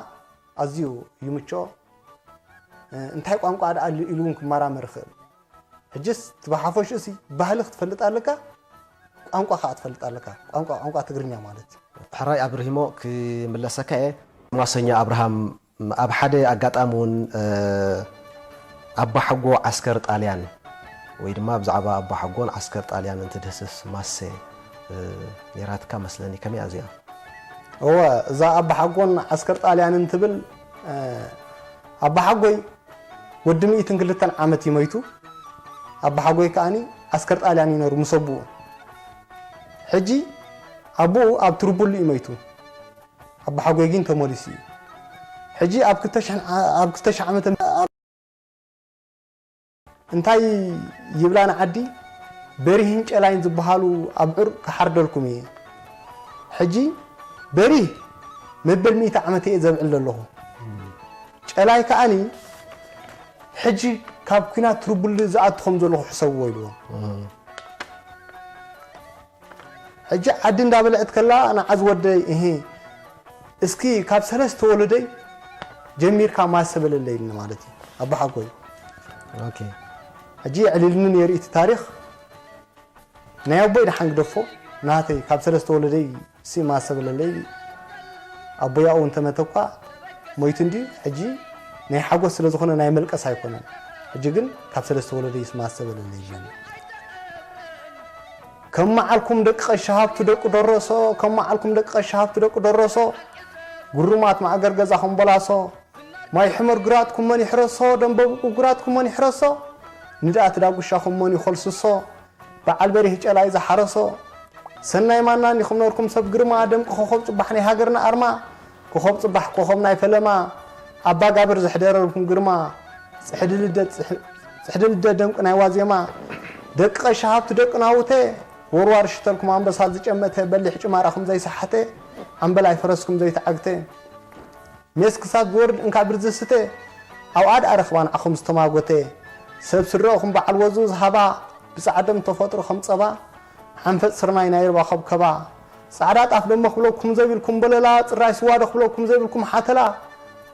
ኣዝዩ ይምችኦ። እንታይ ቋንቋ ደኣ ኣሎ ኢሉ እውን ክመራመር ይኽእል። ሕጅስ እቲ ብሓፈሽኡሲ ባህሊ ክትፈልጥ ኣለካ፣ ቋንቋ ከዓ ትፈልጥ ኣለካ። ቋንቋ ቋንቋ ትግርኛ ማለት እዩ። ሕራይ ኣብርሂሞ ክምለሰካ እየ። ማሰኛ ኣብርሃም ኣብ ሓደ ኣጋጣሚ እውን ኣባሓጎ ዓስከር ጣልያን ወይ ድማ ብዛዕባ ኣባሓጎን ዓስከር ጣልያንን ትድህስስ ማሰ ነይራትካ መስለኒ። ከመይ እያ እዚኣ? እወ፣ እዛ ኣባሓጎን ዓስከር ጣልያንን ትብል ኣባሓጎይ ወዲ ሚእትን ክልተን ዓመት እዩ መይቱ። ኣባሓጎይ ከኣኒ ዓስከር ጣልያን እዩ ነሩ ምስ ኣቡኡ። ሕጂ ኣቡኡ ኣብ ትርቡሉ እዩ መይቱ። ኣባሓጎይ ግን ተመሊሱ እዩ። ሕጂ ኣብ ክልተ ሽሕ ዓመተ እንታይ ይብላኒ ዓዲ፣ በሪህን ጨላይን ዝበሃሉ ኣብዑር ክሓርደልኩም እየ። ሕጂ በሪህ መበል ሚእቲ ዓመት እየ ዘብዕል ዘለኹ። ጨላይ ከኣኒ ሕጂ ካብ ኲናት ትርቡል ዝኣቱ ከም ዘለኹ ሕሰብዎ ኢልዎም። ሕጂ ዓዲ እንዳበልዐት ከላ ንዓዝ ወደይ እህ እስኪ ካብ ሰለስተ ወለደይ ጀሚርካ ማሰ በለለይ ኢልኒ ማለት እዩ ኣቦሓጎይ። ኦኬ ሕጂ የዕሊልኒ ነይሩ እቲ ታሪኽ። ናይ ኣቦይ ደሓን ግደፎ ናተይ ካብ ሰለስተ ወለደይ ሲ ማሰ በለለይ። ኣቦይ ኣብኡ እንተመተኳ ሞይቱ እንዲ ሕጂ ናይ ሓጎስ ስለ ዝኾነ ናይ መልቀስ ኣይኮነን። ሕጂ ግን ካብ ሰለስተ ወለደይ ሲ ማሰ በለለይ ጀሚሩ። ከም መዓልኩም ደቂ ቀሺ ሃብቱ ደቂ ደረሶ፣ ከም መዓልኩም ደቂ ቀሺ ሃብቱ ደቂ ደረሶ፣ ግሩማት ማእገር ገዛኹም በላሶ፣ ማይ ሕመር ግራትኩም መን ይሕረሶ፣ ደንበብቁ ግራትኩም መን ይሕረሶ፣ ንድኣት ዳጉሻኹም መን ይኾልስሶ፣ በዓል በሪህ ጨላይ ዝሓረሶ፣ ሰናይ ማና እንዲኹም ነርኩም ሰብ ግርማ፣ ደምቂ ኮኾብ ጽባሕ ናይ ሃገርና ኣርማ፣ ኮኾብ ጽባሕ ኮኾብ ናይ ፈለማ፣ ኣባ ጋብር ዘሕደረልኩም ግርማ፣ ጽሕዲ ልደት ጽሕ- ጽሕዲ ልደት ደምቂ ናይ ዋዜማ፣ ደቂ ቀሺ ሃብቱ ደቂ ናውቴ፣ ወርዋር ሽተልኩም ኣንበሳ ዝጨመተ፣ በሊሕ ጭማራኹም ዘይሰሓተ፣ ኣምበላይ ፈረስኩም ዘይተዓግተ፣ ሜስ ክሳብ ዝወርድ እንካ ብርዚ ስተ፣ ኣብኣ ደኣ ረኽባ ንዓኹም ዝተማጎተ፣ ሰብ ስረኹም በዓል ወዙ ዝሃባ፣ ብጻዕዶም ተፈጥሮ ከም ጸባ፣ ሓንፈጽ ስርናይ ናይ ርባ ከብከባ፣ ጻዕዳ ጣፍ ደሞ ክብለኩም ዘይብልኩም በለላ፣ ጽራይ ስዋ ዶ ክብለኩም ዘይብልኩም ሓተላ፣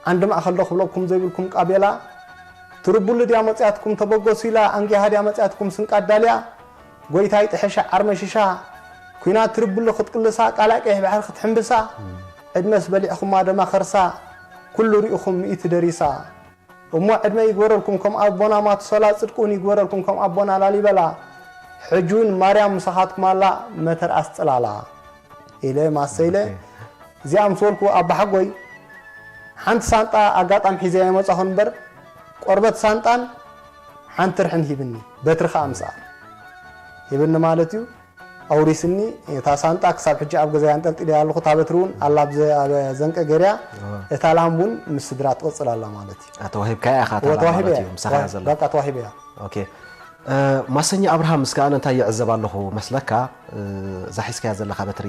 ዓንዲ ማእኸል ዶ ክብለኩም ዘይብልኩም ቃቤላ፣ ትርቡሊ ድያ መጽያትኩም ተበገሱ ኢላ፣ ኣንጊሃ ድያ መጽያትኩም ስንቃ ኣዳልያ፣ ጎይታይ ጥሕሻ ዓርመሽሻ፣ ኲናት ትርቡሊ ክትቅልሳ፣ ቃላይ ቀይሕ ባሕሪ ክትሕምብሳ፣ ዕድመስ በሊዕኹማ ደማ ከርሳ፣ ኩሉ ሪእኹም ሚእቲ ደሪሳ። እሞ ዕድመ ይግበረልኩም ከም ኣቦና ማቱሰላ፣ ጽድቂ እውን ይግበረልኩም ከም ኣቦና ላሊበላ። ሕጂ እውን ማርያም ምሳኻትኩም ኣላ፣ መተርኣስ ጽላላ ኢለ ማሰ ኢለ። እዚኣ ምስ በልኩ ኣባሓጎይ ሓንቲ ሳንጣ ኣጋጣሚ ሒዘያ ይመጻኹ እምበር፣ ቆርበት ሳንጣን ሓንቲ ርሕን ሂብኒ፣ በትሪ ኸኣ ምስኣ ሂብኒ ማለት እዩ። ኣውሪስኒ። እታ ሳንጣ ክሳብ ሕጂ ኣብ ገዛይ ኣንጠልጢለያ ኣለኹ። እታ በትሪ እውን ኣላ ኣብ ዘ- ኣብ ዘንቀ ገርያ። እታ ላም እውን ምስ ስድራ ትቕጽል ኣላ ማለት እዩ። ተዋሂብካያ ኢኻ እታ ላም ማለት እዩ፣ ምሳኻ እያ ዘላ። በቃ ተዋሂበ እያ። ኦኬ። ማሰኛ ኣብርሃም፣ እስከ ኣነ እንታይ ይዕዘብ ኣለኹ መስለካ? እዛ ሒዝካያ ዘለኻ በትሪ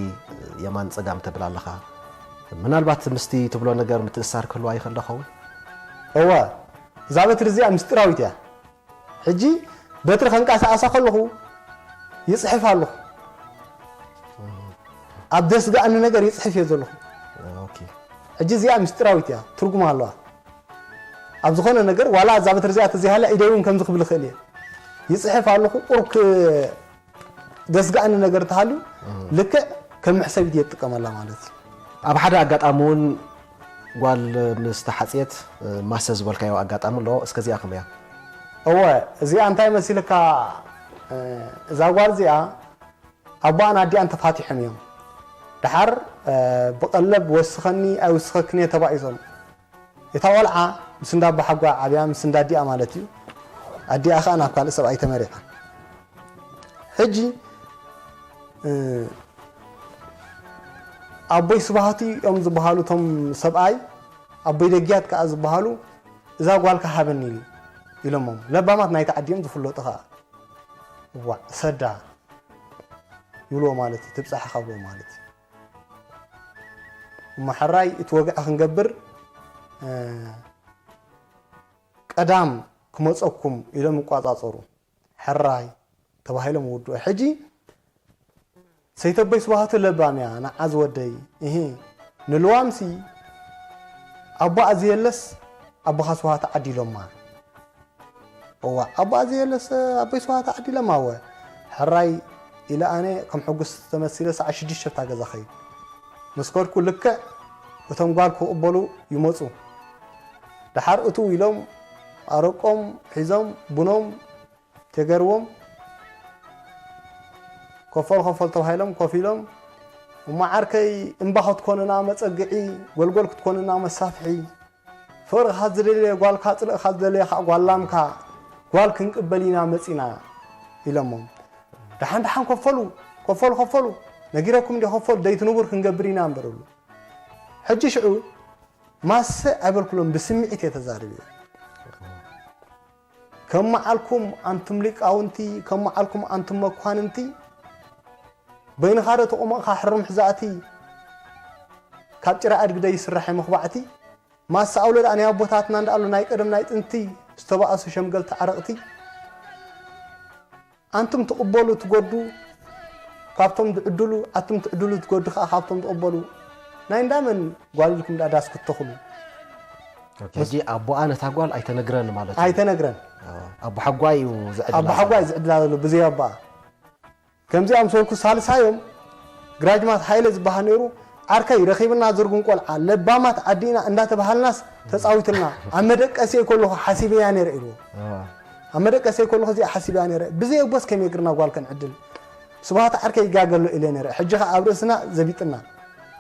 የማን ጸጋም ተብል ኣለኻ። ምናልባት ምስቲ ትብሎ ነገር ምትእሳር ክህልዋ ይኽእል ዶ ኸውን? እወ፣ እዛ በትሪ እዚኣ ምስጢራዊት እያ። ሕጂ በትሪ ከንቀሳቐሳ ከለኹ ይጽሕፍ ኣለኹ። ኣብ ደስጋእኒ ነገር ይጽሕፍ እየ ዘለኹ። ኦኬ። ሕጂ እዚኣ ምስጢራዊት እያ፣ ትርጉም ኣለዋ። ኣብ ዝኾነ ነገር ዋላ እዛ በትሪ እዚኣ ተዘይሃልያ ኢደይ እውን ከምዚ ክብል ይኽእል እየ። ይጽሕፍ ኣለኹ፣ ቁሩብ ክ- ደስጋእኒ ነገር ተሃልዩ ልክዕ ከም መሕሰቢት እየ ትጥቀመላ ማለት እዩ። ኣብ ሓደ ኣጋጣሚ እውን ጓል ምስ ተሓጽየት ማሰ ዝበልካዮ ኣጋጣሚ ኣሎ፣ እስከ እዚኣ ከመያ? እወ፣ እዚኣ እንታይ መሲልካ? እዛ ጓል እዚኣ ኣቦኣን ኣዲኣን ተፋቲሖም እዮም። ደሓር ብቐለብ ወስኸኒ ኣይውስኸክን እየ ተባኢሶም። እታ ቆልዓ ምስ እንዳ ኣቦሓጓ ዓብያ፣ ምስ እንዳ ኣዲኣ ማለት እዩ። ኣዲኣ ኸኣ ናብ ካልእ ሰብኣይ ተመሪዓ። ሕጂ ኣቦይ ስብሃቱ እዮም ዝበሃሉ እቶም ሰብኣይ፣ ኣቦይ ደግያት ከኣ ዝበሃሉ እዛ ጓልካ ሃበኒ ኢሎሞም። ለባማት ናይቲ ዓዲ እዮም ዝፍለጡ ኸኣ። እዋዕ ሰዳ ይብልዎ ማለት እዩ፣ ትብጻሕኻ ብልዎ ማለት እዩ። እሞ ሕራይ እቲ ወግዒ ክንገብር ቀዳም ክመጸኩም ኢሎም ይቋጻጸሩ። ሕራይ ተባሂሎም ይውድኡ። ሕጂ ሰይተቦይ ስብሃቱ ለባም እያ፣ ንዓ ዝወደይ፣ እሂ፣ ንልዋምሲ ኣቦኣ ዘየለስ ኣቦኻ ስብሃቱ ዓዲሎማ። እዋ፣ ኣቦኣ ዘየለስ ኣቦይ ስብሃቱ ዓዲሎማ። እወ፣ ሕራይ ኢለ ኣነ ከም ሕጉስ ተመሲለ ሰዓት ሽዱሽተ ኣብታ ገዛ ኸይድ። ምስ ከድኩ ልክዕ እቶም ጓል ክቕበሉ ይመጹ። ደሓር እትው ኢሎም ኣረቆም ሒዞም ቡኖም ተገርዎም ኮፈል ኮፈል ተባሂሎም ኮፍ ኢሎም፣ እሞ ዓርከይ እምባ ክትኮንና መጸግዒ፣ ጎልጎል ክትኮንና መሳፍሒ፣ ፍቕርኻ ዝደለየ ጓልካ፣ ጽልእኻ ዝደለየ ኸኣ ጓል ላምካ፣ ጓል ክንቅበል ኢና መጺና ኢሎሞም። ደሓን ደሓን ኮፈሉ፣ ኮፈሉ፣ ኮፈሉ፣ ነጊረኩም እንዲ ኮፈሉ፣ ደይቲ ንቡር ክንገብር ኢና እምበር እብሉ። ሕጂ ሽዑ ማሰ ኣይበልኩሎም፣ ብስምዒት እየ ተዛሪበ። ከም መዓልኩም ኣንቱም ሊቃውንቲ፣ ከም መዓልኩም ኣንቱም መኳንንቲ፣ በይንኻ ዶ ተቖመቕካ ሕሩም ሕዛእቲ፣ ካብ ጭራ ኣድጊ ዶ ይስራሕ መኽባዕቲ? ማሰ ኣውሎ ደኣ ናይ ኣቦታትና እንዳኣሉ ናይ ቀደም ናይ ጥንቲ ዝተባእሱ ሸምገልቲ ዓረቕቲ። ኣንቱም ትቕበሉ ትጎዱ፣ ካብቶም ዝዕድሉ ኣቱም ትዕድሉ ትጎዱ ከዓ ካብቶም ዝቕበሉ ናይ እንዳመን ጓል ኢልኩም ዳዳስ ክትተኽሉ ሕጂ ኣቦኣ ነታ ጓል ኣይተነግረን ማለት እዩ። ኣይተነግረን። ኣቦ ሓጓ እዩ ዝዕድላ ኣቦ ሓጓ እዩ ዝዕድላ ዘሎ ብዘይ ኣቦኣ። ከምዚኣ ምስ በልኩ ሳልሳዮም ግራጅማት ሃይለ ዝበሃል ነይሩ። ዓርከይ ረኺብና ዝርጉም ቆልዓ ለባማት ዓዲና እንዳተባሃልናስ ተፃዊትልና ኣብ መደቀሲየ ከለኹ ሓሲበያ ነይረ ኢልዎ። ኣብ መደቀሲየ ከለኹ እዚኣ ሓሲበያ ነይረ ብዘይ ኣቦስ ከመይ ግርና ጓል ከንዕድል። ስብሃት ዓርከይ ይጋገሎ ኢለ ነይረ ሕጂ ኸዓ ኣብ ርእስና ዘቢጥና።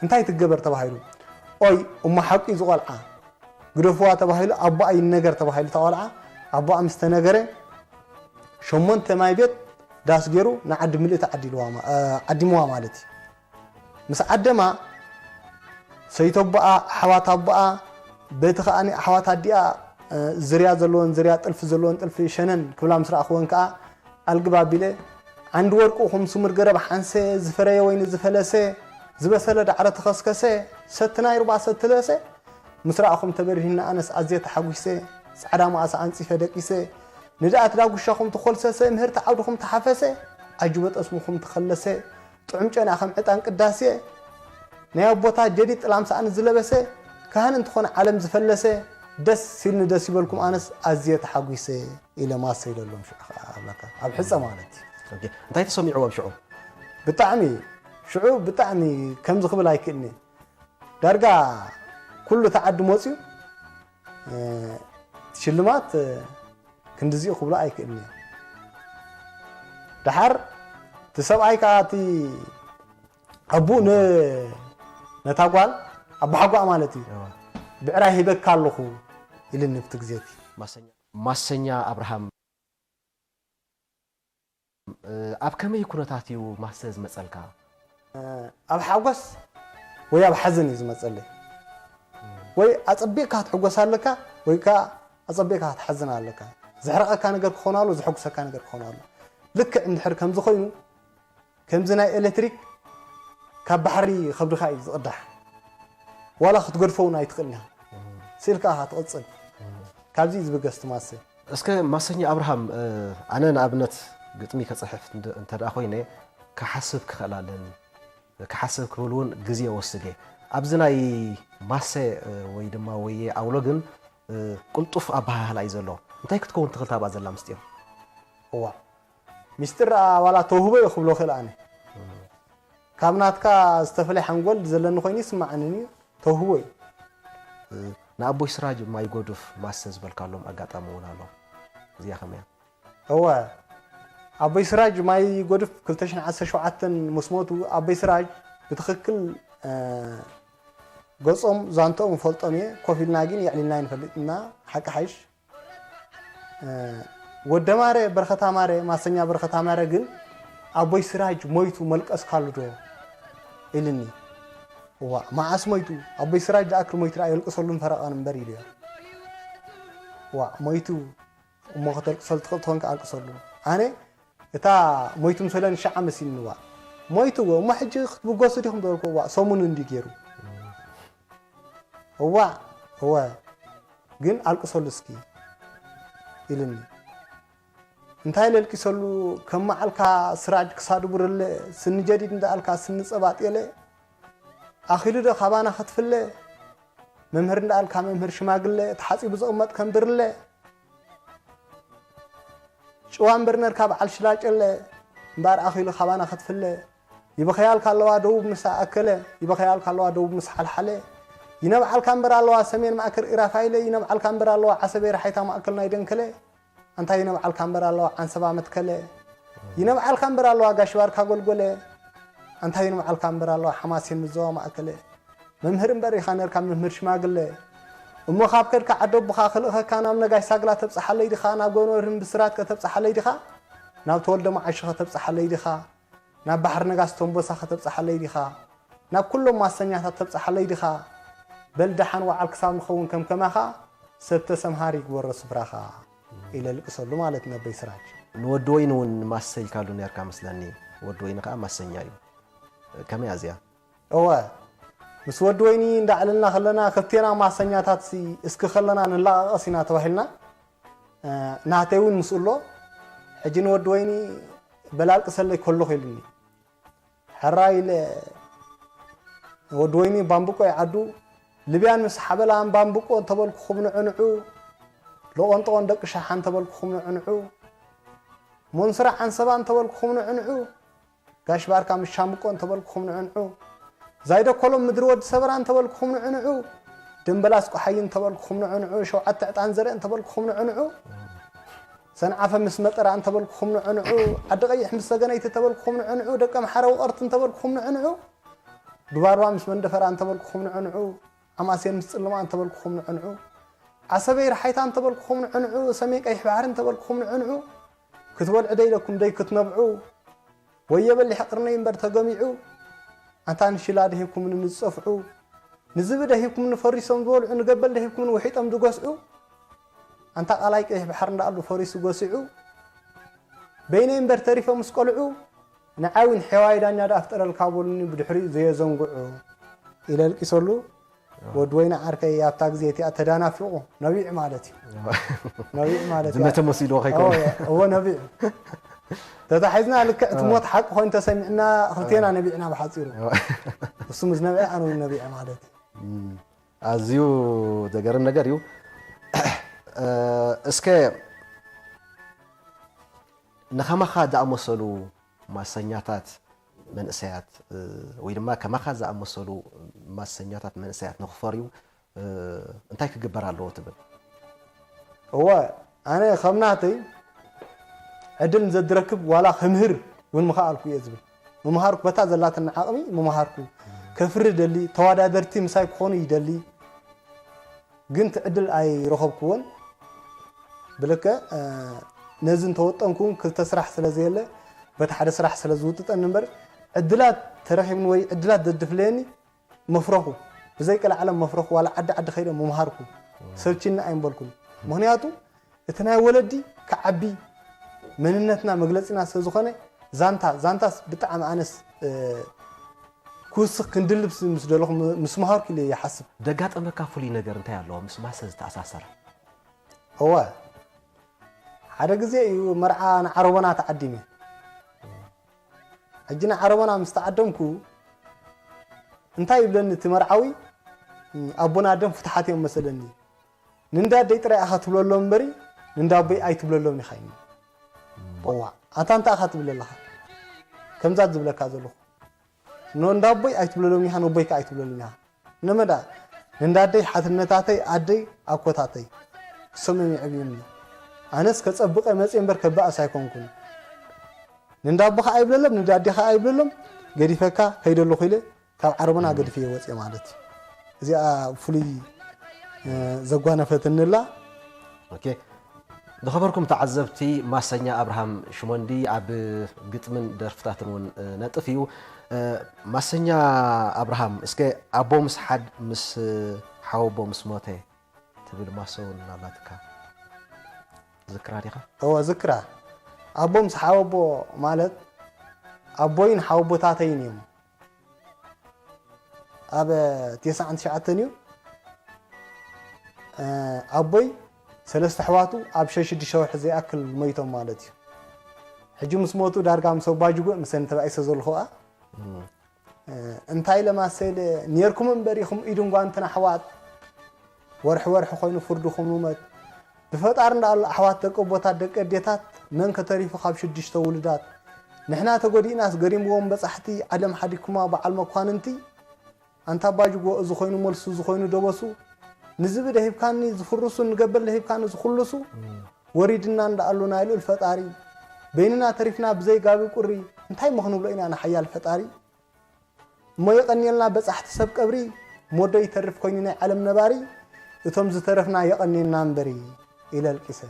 እንታይ ትገበር ተባሂሉ። ኦይ እሞ ሓቂ እዩ ዝቆልዓ ግደፍዋ ተባሂሉ ኣቦኣ ይነገር ተባሂሉ ተቆልዓ። ኣቦኣ ምስ ተነገረ ሸሞንተ ማይ ቤት ዳስ ገይሩ ንዓዲ ምልእቲ ዓዲልዋ ማ- እ፣ ዓዲምዋ ማለት እዩ። ምስ ዓደማ ሰይቶ ኣቦኣ ኣሕዋት ኣቦኣ በቲ ከኣኒ ኣሕዋት ኣዲኣ እ፣ ዝርያ ዘለወን ዝርያ ጥልፊ ዘለወን ጥልፊ ሸነን ክብላ ምስ ረኣኽወን ከኣ ኣልግብ ኣቢለ ዓንዲ ወርቁ ኹም ስሙር ገረብ ሓንሰ ዝፈረየ ወይኒ ዝፈለሰ ዝበሰለ ዳዕረ ተኸስከሰ ሰቲ ናይ ሩባ ሰቲ ለሰ ምስ ረኣኹም ተበሪህና ኣነስ ኣዝየ ተሓጒሰ ጻዕዳ መኣሳ ኣንጺፈ ደቂሰ ንድኣት ዳጉሻኹም ተኾልሰሰ ምህርቲ ዓውድኹም ተሓፈሰ ዓጁበ ጠስምኹም ተኸለሰ ጥዑም ጨና ከም ዕጣን ቅዳሴ ናይ ኣቦታት ጀዲድ ጥላም ሰኣን ዝለበሰ ካህን እንትኾነ ዓለም ዝፈለሰ ደስ ሲልኒ ደስ ይበልኩም ኣነስ ኣዝየ ተሓጒሰ ኢለ ማሰ ኢለሎም ሽዑ ከዓ ኣብላካ ኣብ ሕፀ ማለት እዩ። ኦኬ፣ እንታይ ተሰሚዕዎም ሽዑ? ብጣዕሚ ሽዑ ብጣዕሚ ከምዚ ክብል ኣይክእልኒ ዳርጋ ኩሉ ተዓዲ መፅዩ እ፣ ሽልማት እ፣ ክንድዚኡ ክብሎ ኣይክእልን እየ። ደሓር እቲ ሰብኣይ ከዓ እቲ ኣቡኡ ን- ነታ ጓል ኣባሓጓ ማለት እዩ ብዕራይ ሂበካ ኣለኹ ኢልኒ ብቲ ግዜ እቲ። ማሰኛ ኣብርሃም ኣብ ከመይ ኩነታት እዩ ማሰ ዝመፀልካ? ኣብ ሓጎስ ወይ ኣብ ሓዘን እዩ ዝመፀለይ። ወይ ኣፀቢቕካ ክትሕጎስ ኣለካ ወይ ከዓ ኣፀቢቕካ ክትሓዝን ኣለካ። ዘሕረቐካ ነገር ክኾን ኣሎ፣ ዘሐጉሰካ ነገር ክኾን ኣሎ። ልክዕ እንድሕር ከምዚ ኮይኑ ከምዚ ናይ ኤሌክትሪክ ካብ ባሕሪ ከብድኻ እዩ ዝቕዳሕ። ዋላ ክትገድፎ እውን ኣይትኽእልን ኢኻ። ስኢልካ ኢኻ ትቕፅል። ካብዚ እዩ ዝብገስ እቲ ማሰ። እስከ ማሰኛ ኣብርሃም ኣነ ንኣብነት ግጥሚ ከፅሕፍ እንተ ደኣ ኮይነ ክሓስብ ክኽእል ኣለኒ። ክሓስብ ክብል እውን ግዜ ወስድ እየ። ኣብዚ ናይ ማሰ ወይ ድማ ወየ ኣውሎ ግን ቅልጡፍ ኣበሃህላ እዩ ዘሎ። እንታይ ክትከውን ትኽእል ታብኣ ዘላ ምስጢር? እዋ ሚስጢር ደኣ ዋላ ተውህቦ እየ ክብሎ ክእል ኣነ። ካብ ናትካ ዝተፈለየ ሓንጎል ዘለኒ ኮይኑ ይስማዓንን እዩ። ተውህቦ እዩ። ንኣቦይ ስራጅ ማይ ጎዱፍ ማሰ ዝበልካሎም ኣጋጣሚ እውን ኣሎ። እዚኣ ከመያ? እወ ኣቦይ ስራጅ ማይ ጎድፍ ክልተ ሽሕን ዓሰርተ ሸውዓተን ምስ ሞቱ ኣቦይ ስራጅ ብትኽክል ገጾም ዛንትኦም እፈልጦም እየ ኮፍ ኢልና ግን የዕሊልና ኣይንፈልጥ እና ሓቂ ሓይሽ ወደ ማረ በረኸት ኣማረ ማሰኛ በረኸት ኣማረ ግን ኣቦይ ስራጅ ሞይቱ መልቀስካሉ ዶ ኢልኒ እዋ መዓስ ሞይቱ ኣቦይ ስራጅ ዝኣክል ሞይቱ ደኣ የልቅሰሉን ፈረቓን እምበር ኢሉ እዋ ሞይቱ እሞ ከተልቅሰሉ ትኽእል ትኾንካ ኣልቅሰሉ ኣነ እታ ሞይቱ ምሰለ ንሻዓ መሲልንዋ ሞይቱ እሞ ሕጂ ክትብገሱ ዲኹም ዝበልኩ እዋ ሰሙን እንዲ ገይሩ እዋ እወ ግን ኣልቅሰሉ እስኪ ኢልኒ እንታይ ለልቂሰሉ ከም መዓልካ ስራጅ ክሳዱ ብርለ ስኒ ጀዲድ እንዳኣልካ ስኒ ጸባጥ የለ ኣኺሉ ዶ ካባና ክትፍለ መምህር እንዳኣልካ መምህር ሽማግለ ተሓጺቡ ዝቕመጥ ከም ብርለ ጭዋ እምበር ነርካ በዓል ሽላጨለ እምበኣር ኣኺሉ ካባና ክትፍለ ይበኸያልካ ኣለዋ ደቡብ ምስ ኣከለ ይበኸያልካ ኣለዋ ደቡብ ምስ ሓልሓለ ይነብዓልካ እምበር ኣለዋ ሰሜን ማእከል ኢራፋይለ ይነብዓልካ እምበር ኣለዋ ዓሰበይ ራሓይታ ማእከል ናይ ደንከለ ኣንታ ይነብዓልካ እምበር ኣለዋ ዓንሰባ መትከለ ይነብዓልካ እምበር ኣለዋ ጋሽ ባርካ ጎልጎለ ኣንታ ይነብዓልካ እምበር ኣለዋ ሓማሴን ምዘዋ ማእከለ መምህር እምበር ኢኻ ነርካ መምህር ሽማግለ እሞ ካብ ከድካ ዓደቦኻ ክልእኸካ ናብ ነጋሽ ሳግላ ተብጽሓለይ ዲኻ ናብ ጎኖርህን ብስራት ከተብጽሓለይ ዲኻ ናብ ተወልደ መዓሽ ከተብጽሓለይ ዲኻ ናብ ባሕሪ ነጋስ ተንቦሳ ከተብጽሓለይ ዲኻ ናብ ኩሎም ማሰኛታት ተብጽሓለይ ዲኻ በል ደሓን ወዓል ክሳብ ንኸውን ከም ከማኻ ሰብ ተሰምሃር ይግበሮ ስፍራኻ ኢለ ልቅሰሉ ማለት ነበይ ስራጅ ንወዲ ወይኒ እውን ማሰ ኢልካሉ ነርካ መስለኒ ወዲ ወይኒ ከዓ ማሰኛ እዩ ከመይ ኣዚያ እወ ምስ ወዲ ወይኒ እንዳዕለልና ከለና ክልቴና ማሰኛታት እስኪ ከለና ንላቃቀስ ኢና ተባሂልና ናተይ እውን ምስኡ ኣሎ ሕጂ ንወዲ ወይኒ በላልቅሰለይ ከለኹ ኢሉኒ ሕራይ ኢለ ወዲ ወይኒ ባምብቆ ይዓዱ፣ ልብያን ምስ ሓበላን ባምብቆ እንተበልኩኹም ንዕንዑ፣ ሎቆንጦቆን ደቂ ሻሓ እንተበልኩኹም ንዕንዑ፣ ሞንስራ ዓንሰባ እንተበልኩኹም ንዕንዑ፣ ጋሽ ባርካ ምስ ሻምብቆ እንተበልኩኹም ንዕንዑ፣ ዛይደ ኮሎም ምድሪ ወዲ ሰበራ እንተበልኩኹም ንዕንዑ፣ ድምበላስ ቆሓይ እንተበልኩኹም ንዕንዑ፣ ሸውዓተ ዕጣን ዘርእ እንተበልኩኹም ንዕንዑ፣ ሰንዓፈ ምስ መጠራ እንተበልኩኹም ንዕንዑ፣ ዓዲ ቀይሕ ምስ ሰገነይቲ እንተበልኩኹም ንዕንዑ፣ ደቂ ኣምሓረ ውቐርቲ እንተበልኩኹም ንዕንዑ፣ ዱባርባ ምስ መንደፈራ እንተበልኩኹም ንዕንዑ፣ ኣማሴን ምስ ጽልማ እንተበልኩኹም ንዕንዑ፣ ዓሰበይ ረሓይታ እንተበልኩኹም ንዕንዑ፣ ሰሜን ቀይሕ ባሕሪ እንተበልኩኹም ንዕንዑ፣ ክትበልዑ ደይለኩም ደይ ክትነብዑ፣ ወየ በሊሕ ቅርነይ እምበር ተገሚዑ፣ ኣንታ ንሽላ ደሂብኩምኒ ንዝጸፍዑ፣ ንዝብኢ ደሂብኩምኒ ፈሪሶም ዝበልዑ፣ ንገበል ደሂብኩምኒ ውሒጦም ዝገስዑ፣ ኣንታ ቃላይ ቀይሕ ባሕሪ እንዳኣሉ ፈሪሱ ገሲዑ፣ በይነይ እምበር ተሪፈ ምስ ቆልዑ፣ ንዓዊን ሔዋይ ዳኛ ደኣ ፍጠረልካ በሉኒ ብድሕሪኡ ዘየዘንግዑ ኢለ ኣልቂሰሉ። ወዲ ወይኒ ዓርከይ ኣብታ ግዜ እቲኣ ተዳናፊቑ ነቢዑ ማለት እዩ። ነቢዑ ማለት እዩ። ዝመተ መሲልዎ ከይኮነ። እዎ፣ እዎ፣ ነቢዑ። ተታሒዝና ልክዕ እቲ ሞት ሓቂ ኮይኑ ተሰሚዕና ክልቴና ነቢዕና ብሓጺሩ። እሱ ምስ ነብዐ ኣነ እውን ነቢዐ ማለት እዩ። እም፣ ኣዝዩ ዘገርም ነገር እዩ። እ፣ እስከ ንኸማኻ ዝኣመሰሉ ማሰኛታት መንእሰያት፣ እ፣ ወይ ድማ ከማኻ ዝኣመሰሉ ማሰኛታት መንእሰያት ንኽፈርዩ፣ እ፣ እንታይ ክግበር ኣለዎ ትብል? እወ፣ ኣነ ከም ናተይ ዕድል ንዘድረክብ ዋላ ክምህር እውን ምኸኣልኩ እየ ዝብል። ምምሃርኩ፣ በታ ዘላትና ዓቕሚ ምምሃርኩ። ከፍሪ ይደሊ፣ ተወዳደርቲ ምሳይ ክኾኑ ይደሊ። ግን እቲ ዕድል ኣይረኸብኩዎን። ብልክዕ፣ እ፣ ነዚ እንተወጠንኩ እውን ክልተ ስራሕ ስለ ዘየለ፣ በቲ ሓደ ስራሕ ስለ ዝውጥጠኒ እምበር፣ ዕድላት ተረኺብኒ ወይ ዕድላት ዘድፍለየኒ መፍረኹ። ብዘይ ቀልዓለም መፍረኹ፣ ዋላ ዓዲ ዓዲ ከይደ ምምሃርኩ። ሰልችኒ ኣይምበልኩን። ምኽንያቱ፣ እቲ ናይ ወለዲ ክዓቢ መንነትና መግለጺና ስለ ዝኾነ፣ ዛንታ፣ ዛንታስ ብጣዕሚ ኣነስ፣ እ፣ ክውስኽ ክንድልብ ምስ ደለኹ ም-፣ ምስ ምሃርኩ ኢለ ይሓስብ። ደጋጠመካ ፍሉይ ነገር እንታይ ኣለዎ ምስ ማሰ ዝተኣሳሰረ? እወ፣ ሓደ ግዜ እዩ መርዓ ንዓረቦና ተዓዲመ። ሕጂ ንዓረቦና ምስ ተዓደምኩ፣ እንታይ ይብለኒ እቲ መርዓዊ፣ ኣቦና ኣደም ፍትሓት እዮም መሰለኒ። ንእንዳ ኣደይ ጥራይ ኢኻ ትብለሎም እምበሪ፣ ንእንዳ ኣቦይ ኣይትብለሎም ኢኻ ኢሉኒ። እዋ፣ ኣታ እንታይ ኢኻ ትብል ኣለኻ? ከምዛ ዝብለካ ዘለኹ። ንእንዳ ኣቦይ ኣይትብለሎም ኢኻ፣ ንኣቦይ ከኣ ኣይትብለሎም ኢኻ። ንመዳ፣ ንእንዳ ኣደይ ሓትነታተይ፣ ኣደይ ኣኮታተይ፣ እሶም እዮም የዕብዩኒ። ኣነስ ከጸብቐ መጽየ እምበር ከበኣስ ኣይኮንኩን። ንእንዳ ኣቦኻ ኣይብለሎም፣ ንእንዳ ኣዴኻ ኣይብለሎም፣ ገዲፈካ ከይደ ኣለኹ ኢለ ካብ ዓረቦና ገዲፈዮ ወፅየ ማለት እዩ። እዚኣ ፍሉይ፣ እ፣ ዘጓነፈትኒ ኣላ። ኦኬ። ዝኸበርኩም ተዓዘብቲ፣ ማሰኛ ኣብርሃም ሽመንዲ ኣብ ግጥምን ደርፍታትን እውን፣ እ፣ ነጥፍ እዩ። እ፣ ማሰኛ ኣብርሃም፣ እስከ ኣቦ ምስ ሓድ-፣ ምስ ሓወቦ ምስ ሞተ ትብል ማሰ እውን ኣላትካ። ዝክራ ዲኻ? እወ፣ ዝክራ። ኣቦ ምስ ሓወቦ ማለት ኣቦይን ሓወቦታተይን እዮም። ኣብ ተስዓን ትሽዓተን እዩ። እ፣ ኣቦይ ሰለስተ ኣሕዋቱ ኣብ ሸሽዱሽተ ወርሒ ዘይኣክል ሞይቶም ማለት እዩ። ሕጂ ምስ ሞቱ ዳርጋ ምስ ኣባጅጉዕ ምሰን ተባኢሰ ዘለኹ ኸኣ። እም። እ፣ እንታይ ኢለ ማሰ ኢለ፣ ኔርኩም እምበር ኢኹም ኢድን ጓንትን ኣሕዋት። ወርሒ ወርሒ ኮይኑ ፍርድኹም ንመት። ብፈጣሪ እንዳኣሉ ኣሕዋት ደቂ ኣቦታት ደቂ ኣዴታት መን ከተሪፉ ካብ ሽዱሽተ ውሉዳት። ንሕና ተጎዲእናስ ገሪምዎም በጻሕቲ ዓለም ሓዲግኩማ በዓል መኳንንቲ። ኣንታ ኣባጅጎ እዚ ኮይኑ መልሱ፣ እዚ ኮይኑ ደበሱ። ንዝብኢ ደሂብካኒ ዝፍርሱ፣ ንገበል ደሂብካኒ ዝኹልሱ። እም። ወሪድና እንዳኣሉ ናይ ልኡል ፈጣሪ። በይንና ተሪፍና ብዘይ ጋቢ ቁሪ። እንታይ እሞ ክንብሎ ኢና ንሓያል ፈጣሪ? እሞ የቐንየልና በጻሕቲ ሰብ ቀብሪ። ሞዶ ይተርፍ ኮይኑ ናይ ዓለም ነባሪ። እቶም ዝተረፍና የቐንየልና እምበሪ። ኢለ ኣልቂሰ።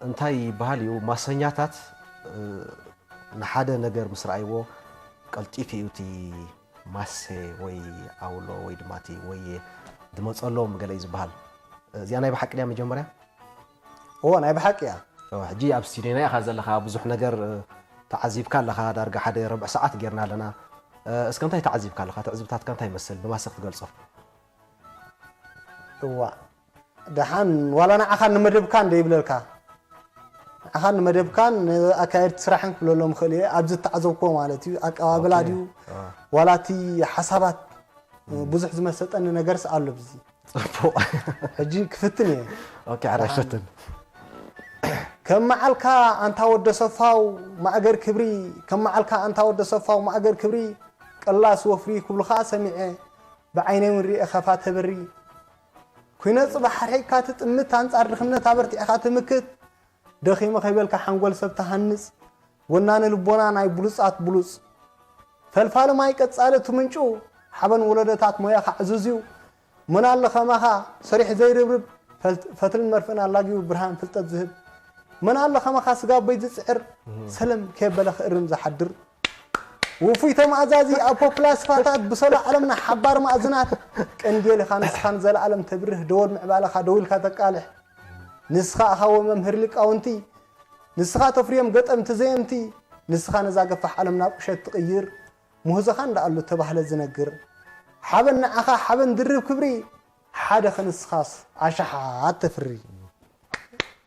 እንታይ ይበሃል እዩ፣ ማሰኛታት፣ እ፣ ንሓደ ነገር ምስ ረኣይዎ ቀልጢፉ እዩ እቲ ማሰ ወይ ኣውሎ ወይ ድማ እቲ ወየ ዝመጸሎም ገለ እዩ ዝበሃል። እዚኣ ናይ ብሓቂ ድያ መጀመርያ? እዎ፣ ናይ ብሓቂ እያ። እዎ፣ ሕጂ ኣብ ስቱድዮና ኢኻ ዘለኻ፣ ብዙሕ ነገር፣ እ፣ ተዓዚብካ ኣለኻ፣ ዳርጋ ሓደ ረብዕ ሰዓት ጌርና ኣለና። እ፣ እስከ እንታይ ተዓዚብካ ኣለኻ? ትዕዝብታትካ እንታይ ይመስል? ብማሰ ክትገልጾ? እዋ፣ ደሓን ዋላ ንዓኻ ንመደብካ እንደ ይብለልካ። ንዓኻን ንመደብካን ንኣካየድቲ ስራሕን ክብለሎም እኽእል እየ። ኣብዚ እተዓዘብክዎ ማለት እዩ። ኣቀባብላ ድዩ ዋላ እቲ ሓሳባት ብዙሕ ዝመሰጠኒ ነገርስ ኣሎ ብዚ። ጽቡቕ። ሕጂ ክፍትን እየ። ኦኬ፣ ሕራይ ፈትን። ከም መዓልካ ኣንታ ወደ ሰፋው ማእገር ክብሪ፣ ከም መዓልካ ኣንታ ወደ ሰፋው ማእገር ክብሪ፣ ቀላስ ወፍሪ ክብሉኻ ሰሚዐ፣ ብዓይነይ እውን ሪኤ ከፋ ተብሪ። ኩነ ጽባሕ ሓርሒቅካ ትጥምት፣ ኣንጻር ድኽነት ኣበርቲዕኻ ትምክት፣ ደኺመ ከይበልካ ሓንጎል ሰብ ትሃንጽ፣ ወናኒ ልቦና ናይ ብሉጻት ብሉጽ። ፈልፋሊ ማይ ቀጻሊ እቲ ምንጩ፣ ሓበን ወለዶታት ሞያኻ ዕዙዝ እዩ። መን ኣሎ ከማኻ ሰሪሑ ዘይርብርብ፣ ፈል-፣ ፈትልን መርፍእን ኣላጊቡ ብርሃን ፍልጠት ዝህብ። መን ኣሎ ከማኻ ስጋ ኣቦይ ዝጽዕር፣ ሰለም ከየበለ ክእርም ዝሓድር። ውፉይ ተመኣዛዚ ኣብ ፖፕላስፋታት ብሰሎ ዓለምና ሓባር ማእዝናት፣ ቀንዴል ኢኻ ንስኻ ንዘለኣለም ተብርህ፣ ደወል ምዕባለኻ ደው ኢልካ ተቃልሕ። ንስኻ ኢኻ ወ መምህር ሊቃውንቲ፣ ንስኻ ተፍርዮም ገጠምቲ ዘየምቲ፣ ንስኻ ነዛ ገፋሕ ዓለምና ቁሸት ትቕይር፣ ምህዞኻ እንዳኣሉ ተባህለ ዝነግር። ሓበን ንዓኻ ሓበን ድርብ ክብሪ፣ ሓደ ክንስኻስ ኣሽሓት ተፍሪ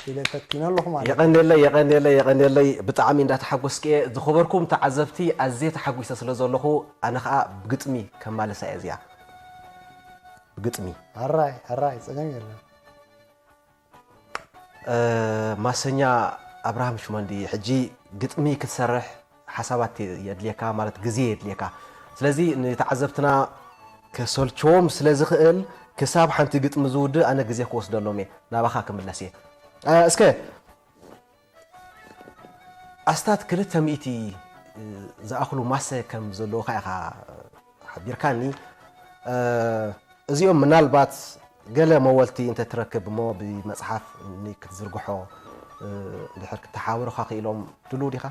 ኢለ ፈቲነ ኣለኹ ማለት እዩ። የቐንየለይ፣ የቐንየለይ፣ የቐንየለይ። ብጣዕሚ እንዳተሓጎስኩ እየ። ዝኸበርኩም ተዓዘብቲ፣ ኣዝየ ተሓጒሰ ስለ ዘለኹ፣ ኣነ ኸኣ ብግጥሚ ከማልሳ እየ እዚኣ። ብግጥሚ። ሕራይ፣ ሕራይ፣ ጸገም የለን። እ፣ ማሰኛ ኣብርሃም ሽመንዲ፣ ሕጂ ግጥሚ ክትሰርሕ ሓሳባት የድልየካ፣ ማለት ግዜ የድልየካ። ስለዚ ንተዓዘብትና ከሰልችዎም ስለ ዝኽእል፣ ክሳብ ሓንቲ ግጥሚ ዝውድእ ኣነ ግዜ ክወስደሎም እየ። ናባኻ ክምለስ እየ። እ፣ እስከ ኣስታት ክልተ ሚእቲ ዝኣኽሉ ማሰ ከም ዘለዉኻ ኢኻ ሓቢርካኒ። እ፣ እዚኦም ምናልባት ገለ መወልቲ እንተ ትረክብ እሞ ብመጽሓፍ ኒ-፣ ክትዝርግሖ፣ እ፣ እንድሕር ክተሓባበሩኻ ክኢሎም ድሉው ዲኻ?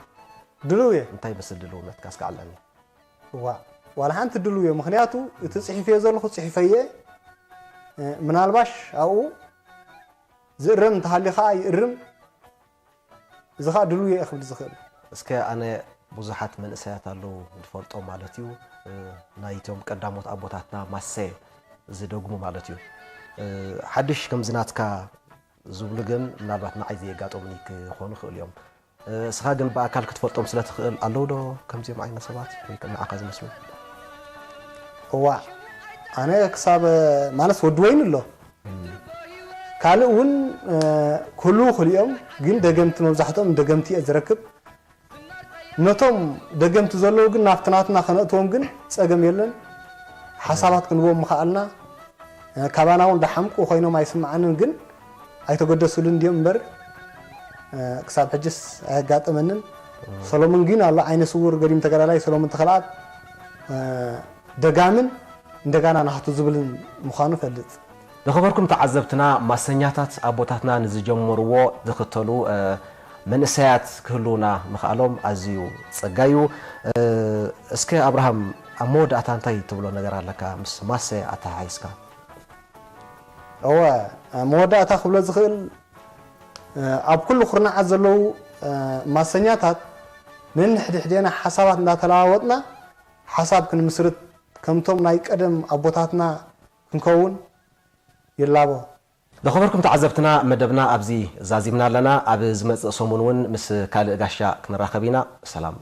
ድሉው እየ። እንታይ ይመስል ድልውነትካ እስከ ኣዕልለኒ። እዋ፣ ዋላ ሓንቲ ድሉው እየ። ምኽንያቱ እቲ ጽሒፈዮ ዘለኹ ጽሒፈየ፣ እ፣ ምናልባሽ ኣብኡ ዝእረም እንተሃልዩ ኸኣ ይእርም። እዚ ኸኣ ድሉው እየ ክብል ዝኽእል። እስከ ኣነ ብዙሓት መንእሰያት ኣለዉ ዝፈልጦም ማለት እዩ፣ እ፣ ናይቶም ቀዳሞት ኣቦታትና ማሰ ዝደግሙ ማለት እዩ። እ፣ ሓድሽ ከምዚ ናትካ ዝብሉ ግን ምናልባት ንዓይ ዘየጋጠሙኒ ክኾኑ ይኽእሉ እዮም። እ፣ እስኻ ግን ብኣካል ክትፈልጦም ስለ ትኽእል ኣለዉ ዶ ከምዚኦም ዓይነት ሰባት ወይ ከ ንዓኻ ዝመስሉ? እዋእ፣ ኣነ ክሳብ፣ ማለትስ ወዲ ወይኒ ኣሎ። ካልእ እውን፣ እ፣ ክህልዉ ይኽእሉ እዮም፣ ግን ደገምቲ መብዛሕትኦም ደገምቲ እየ ዝረክብ። ነቶም ደገምቲ ዘለዉ ግን ናብቲ ናትና ከነእትዎም ግን ጸገም የለን። ሓሳባት ክንህቦም ምኸኣልና፣ እ፣ ካባና እውን ደሓምቁ ኮይኖም ኣይስምዓንን፣ ግን ኣይተገደሱሉን ድዮም እምበር፣ እ፣ ክሳብ ሕጅስ ኣየጋጠመንን። ሰሎሙን ግን ኣሎ፣ ዓይነ ስውር ገዲም ተጋዳላይ ሰሎሙን ተኽለኣብ፣ እ፣ ደጋምን እንደጋና ናህቱ ዝብልን ምዃኑ ፈልጥ። ዝኸበርኩም ተዓዘብትና፣ ማሰኛታት ኣቦታትና ንዝጀመርዎ ዝኽተሉ፣ እ፣ መንእሰያት ክህልዉና ምኽኣሎም ኣዝዩ ጸጋ እዩ። እ፣ እስከ ኣብርሃም፣ ኣብ መወዳእታ እንታይ ትብሎ ነገር ኣለካ ምስ ማሰ ኣተሓሒዝካ? እወ፣ መወዳእታ ክብሎ ዝኽእል፣ ኣብ ኩሉ ኩርናዓት ዘለዉ ማሰኛታት ነንሕድሕዴና ሓሳባት እንዳተለዋወጥና ሓሳብ ክንምስርት፣ ከምቶም ናይ ቀደም ኣቦታትና ክንከውን ይላቦ። ዝኸበርኩም ተዓዘብትና፣ መደብና ኣብዚ ዛዚምና ኣለና። ኣብ ዝመጽእ ሰሙን እውን ምስ ካልእ ጋሻ ክንራኸብ ኢና። ሰላም።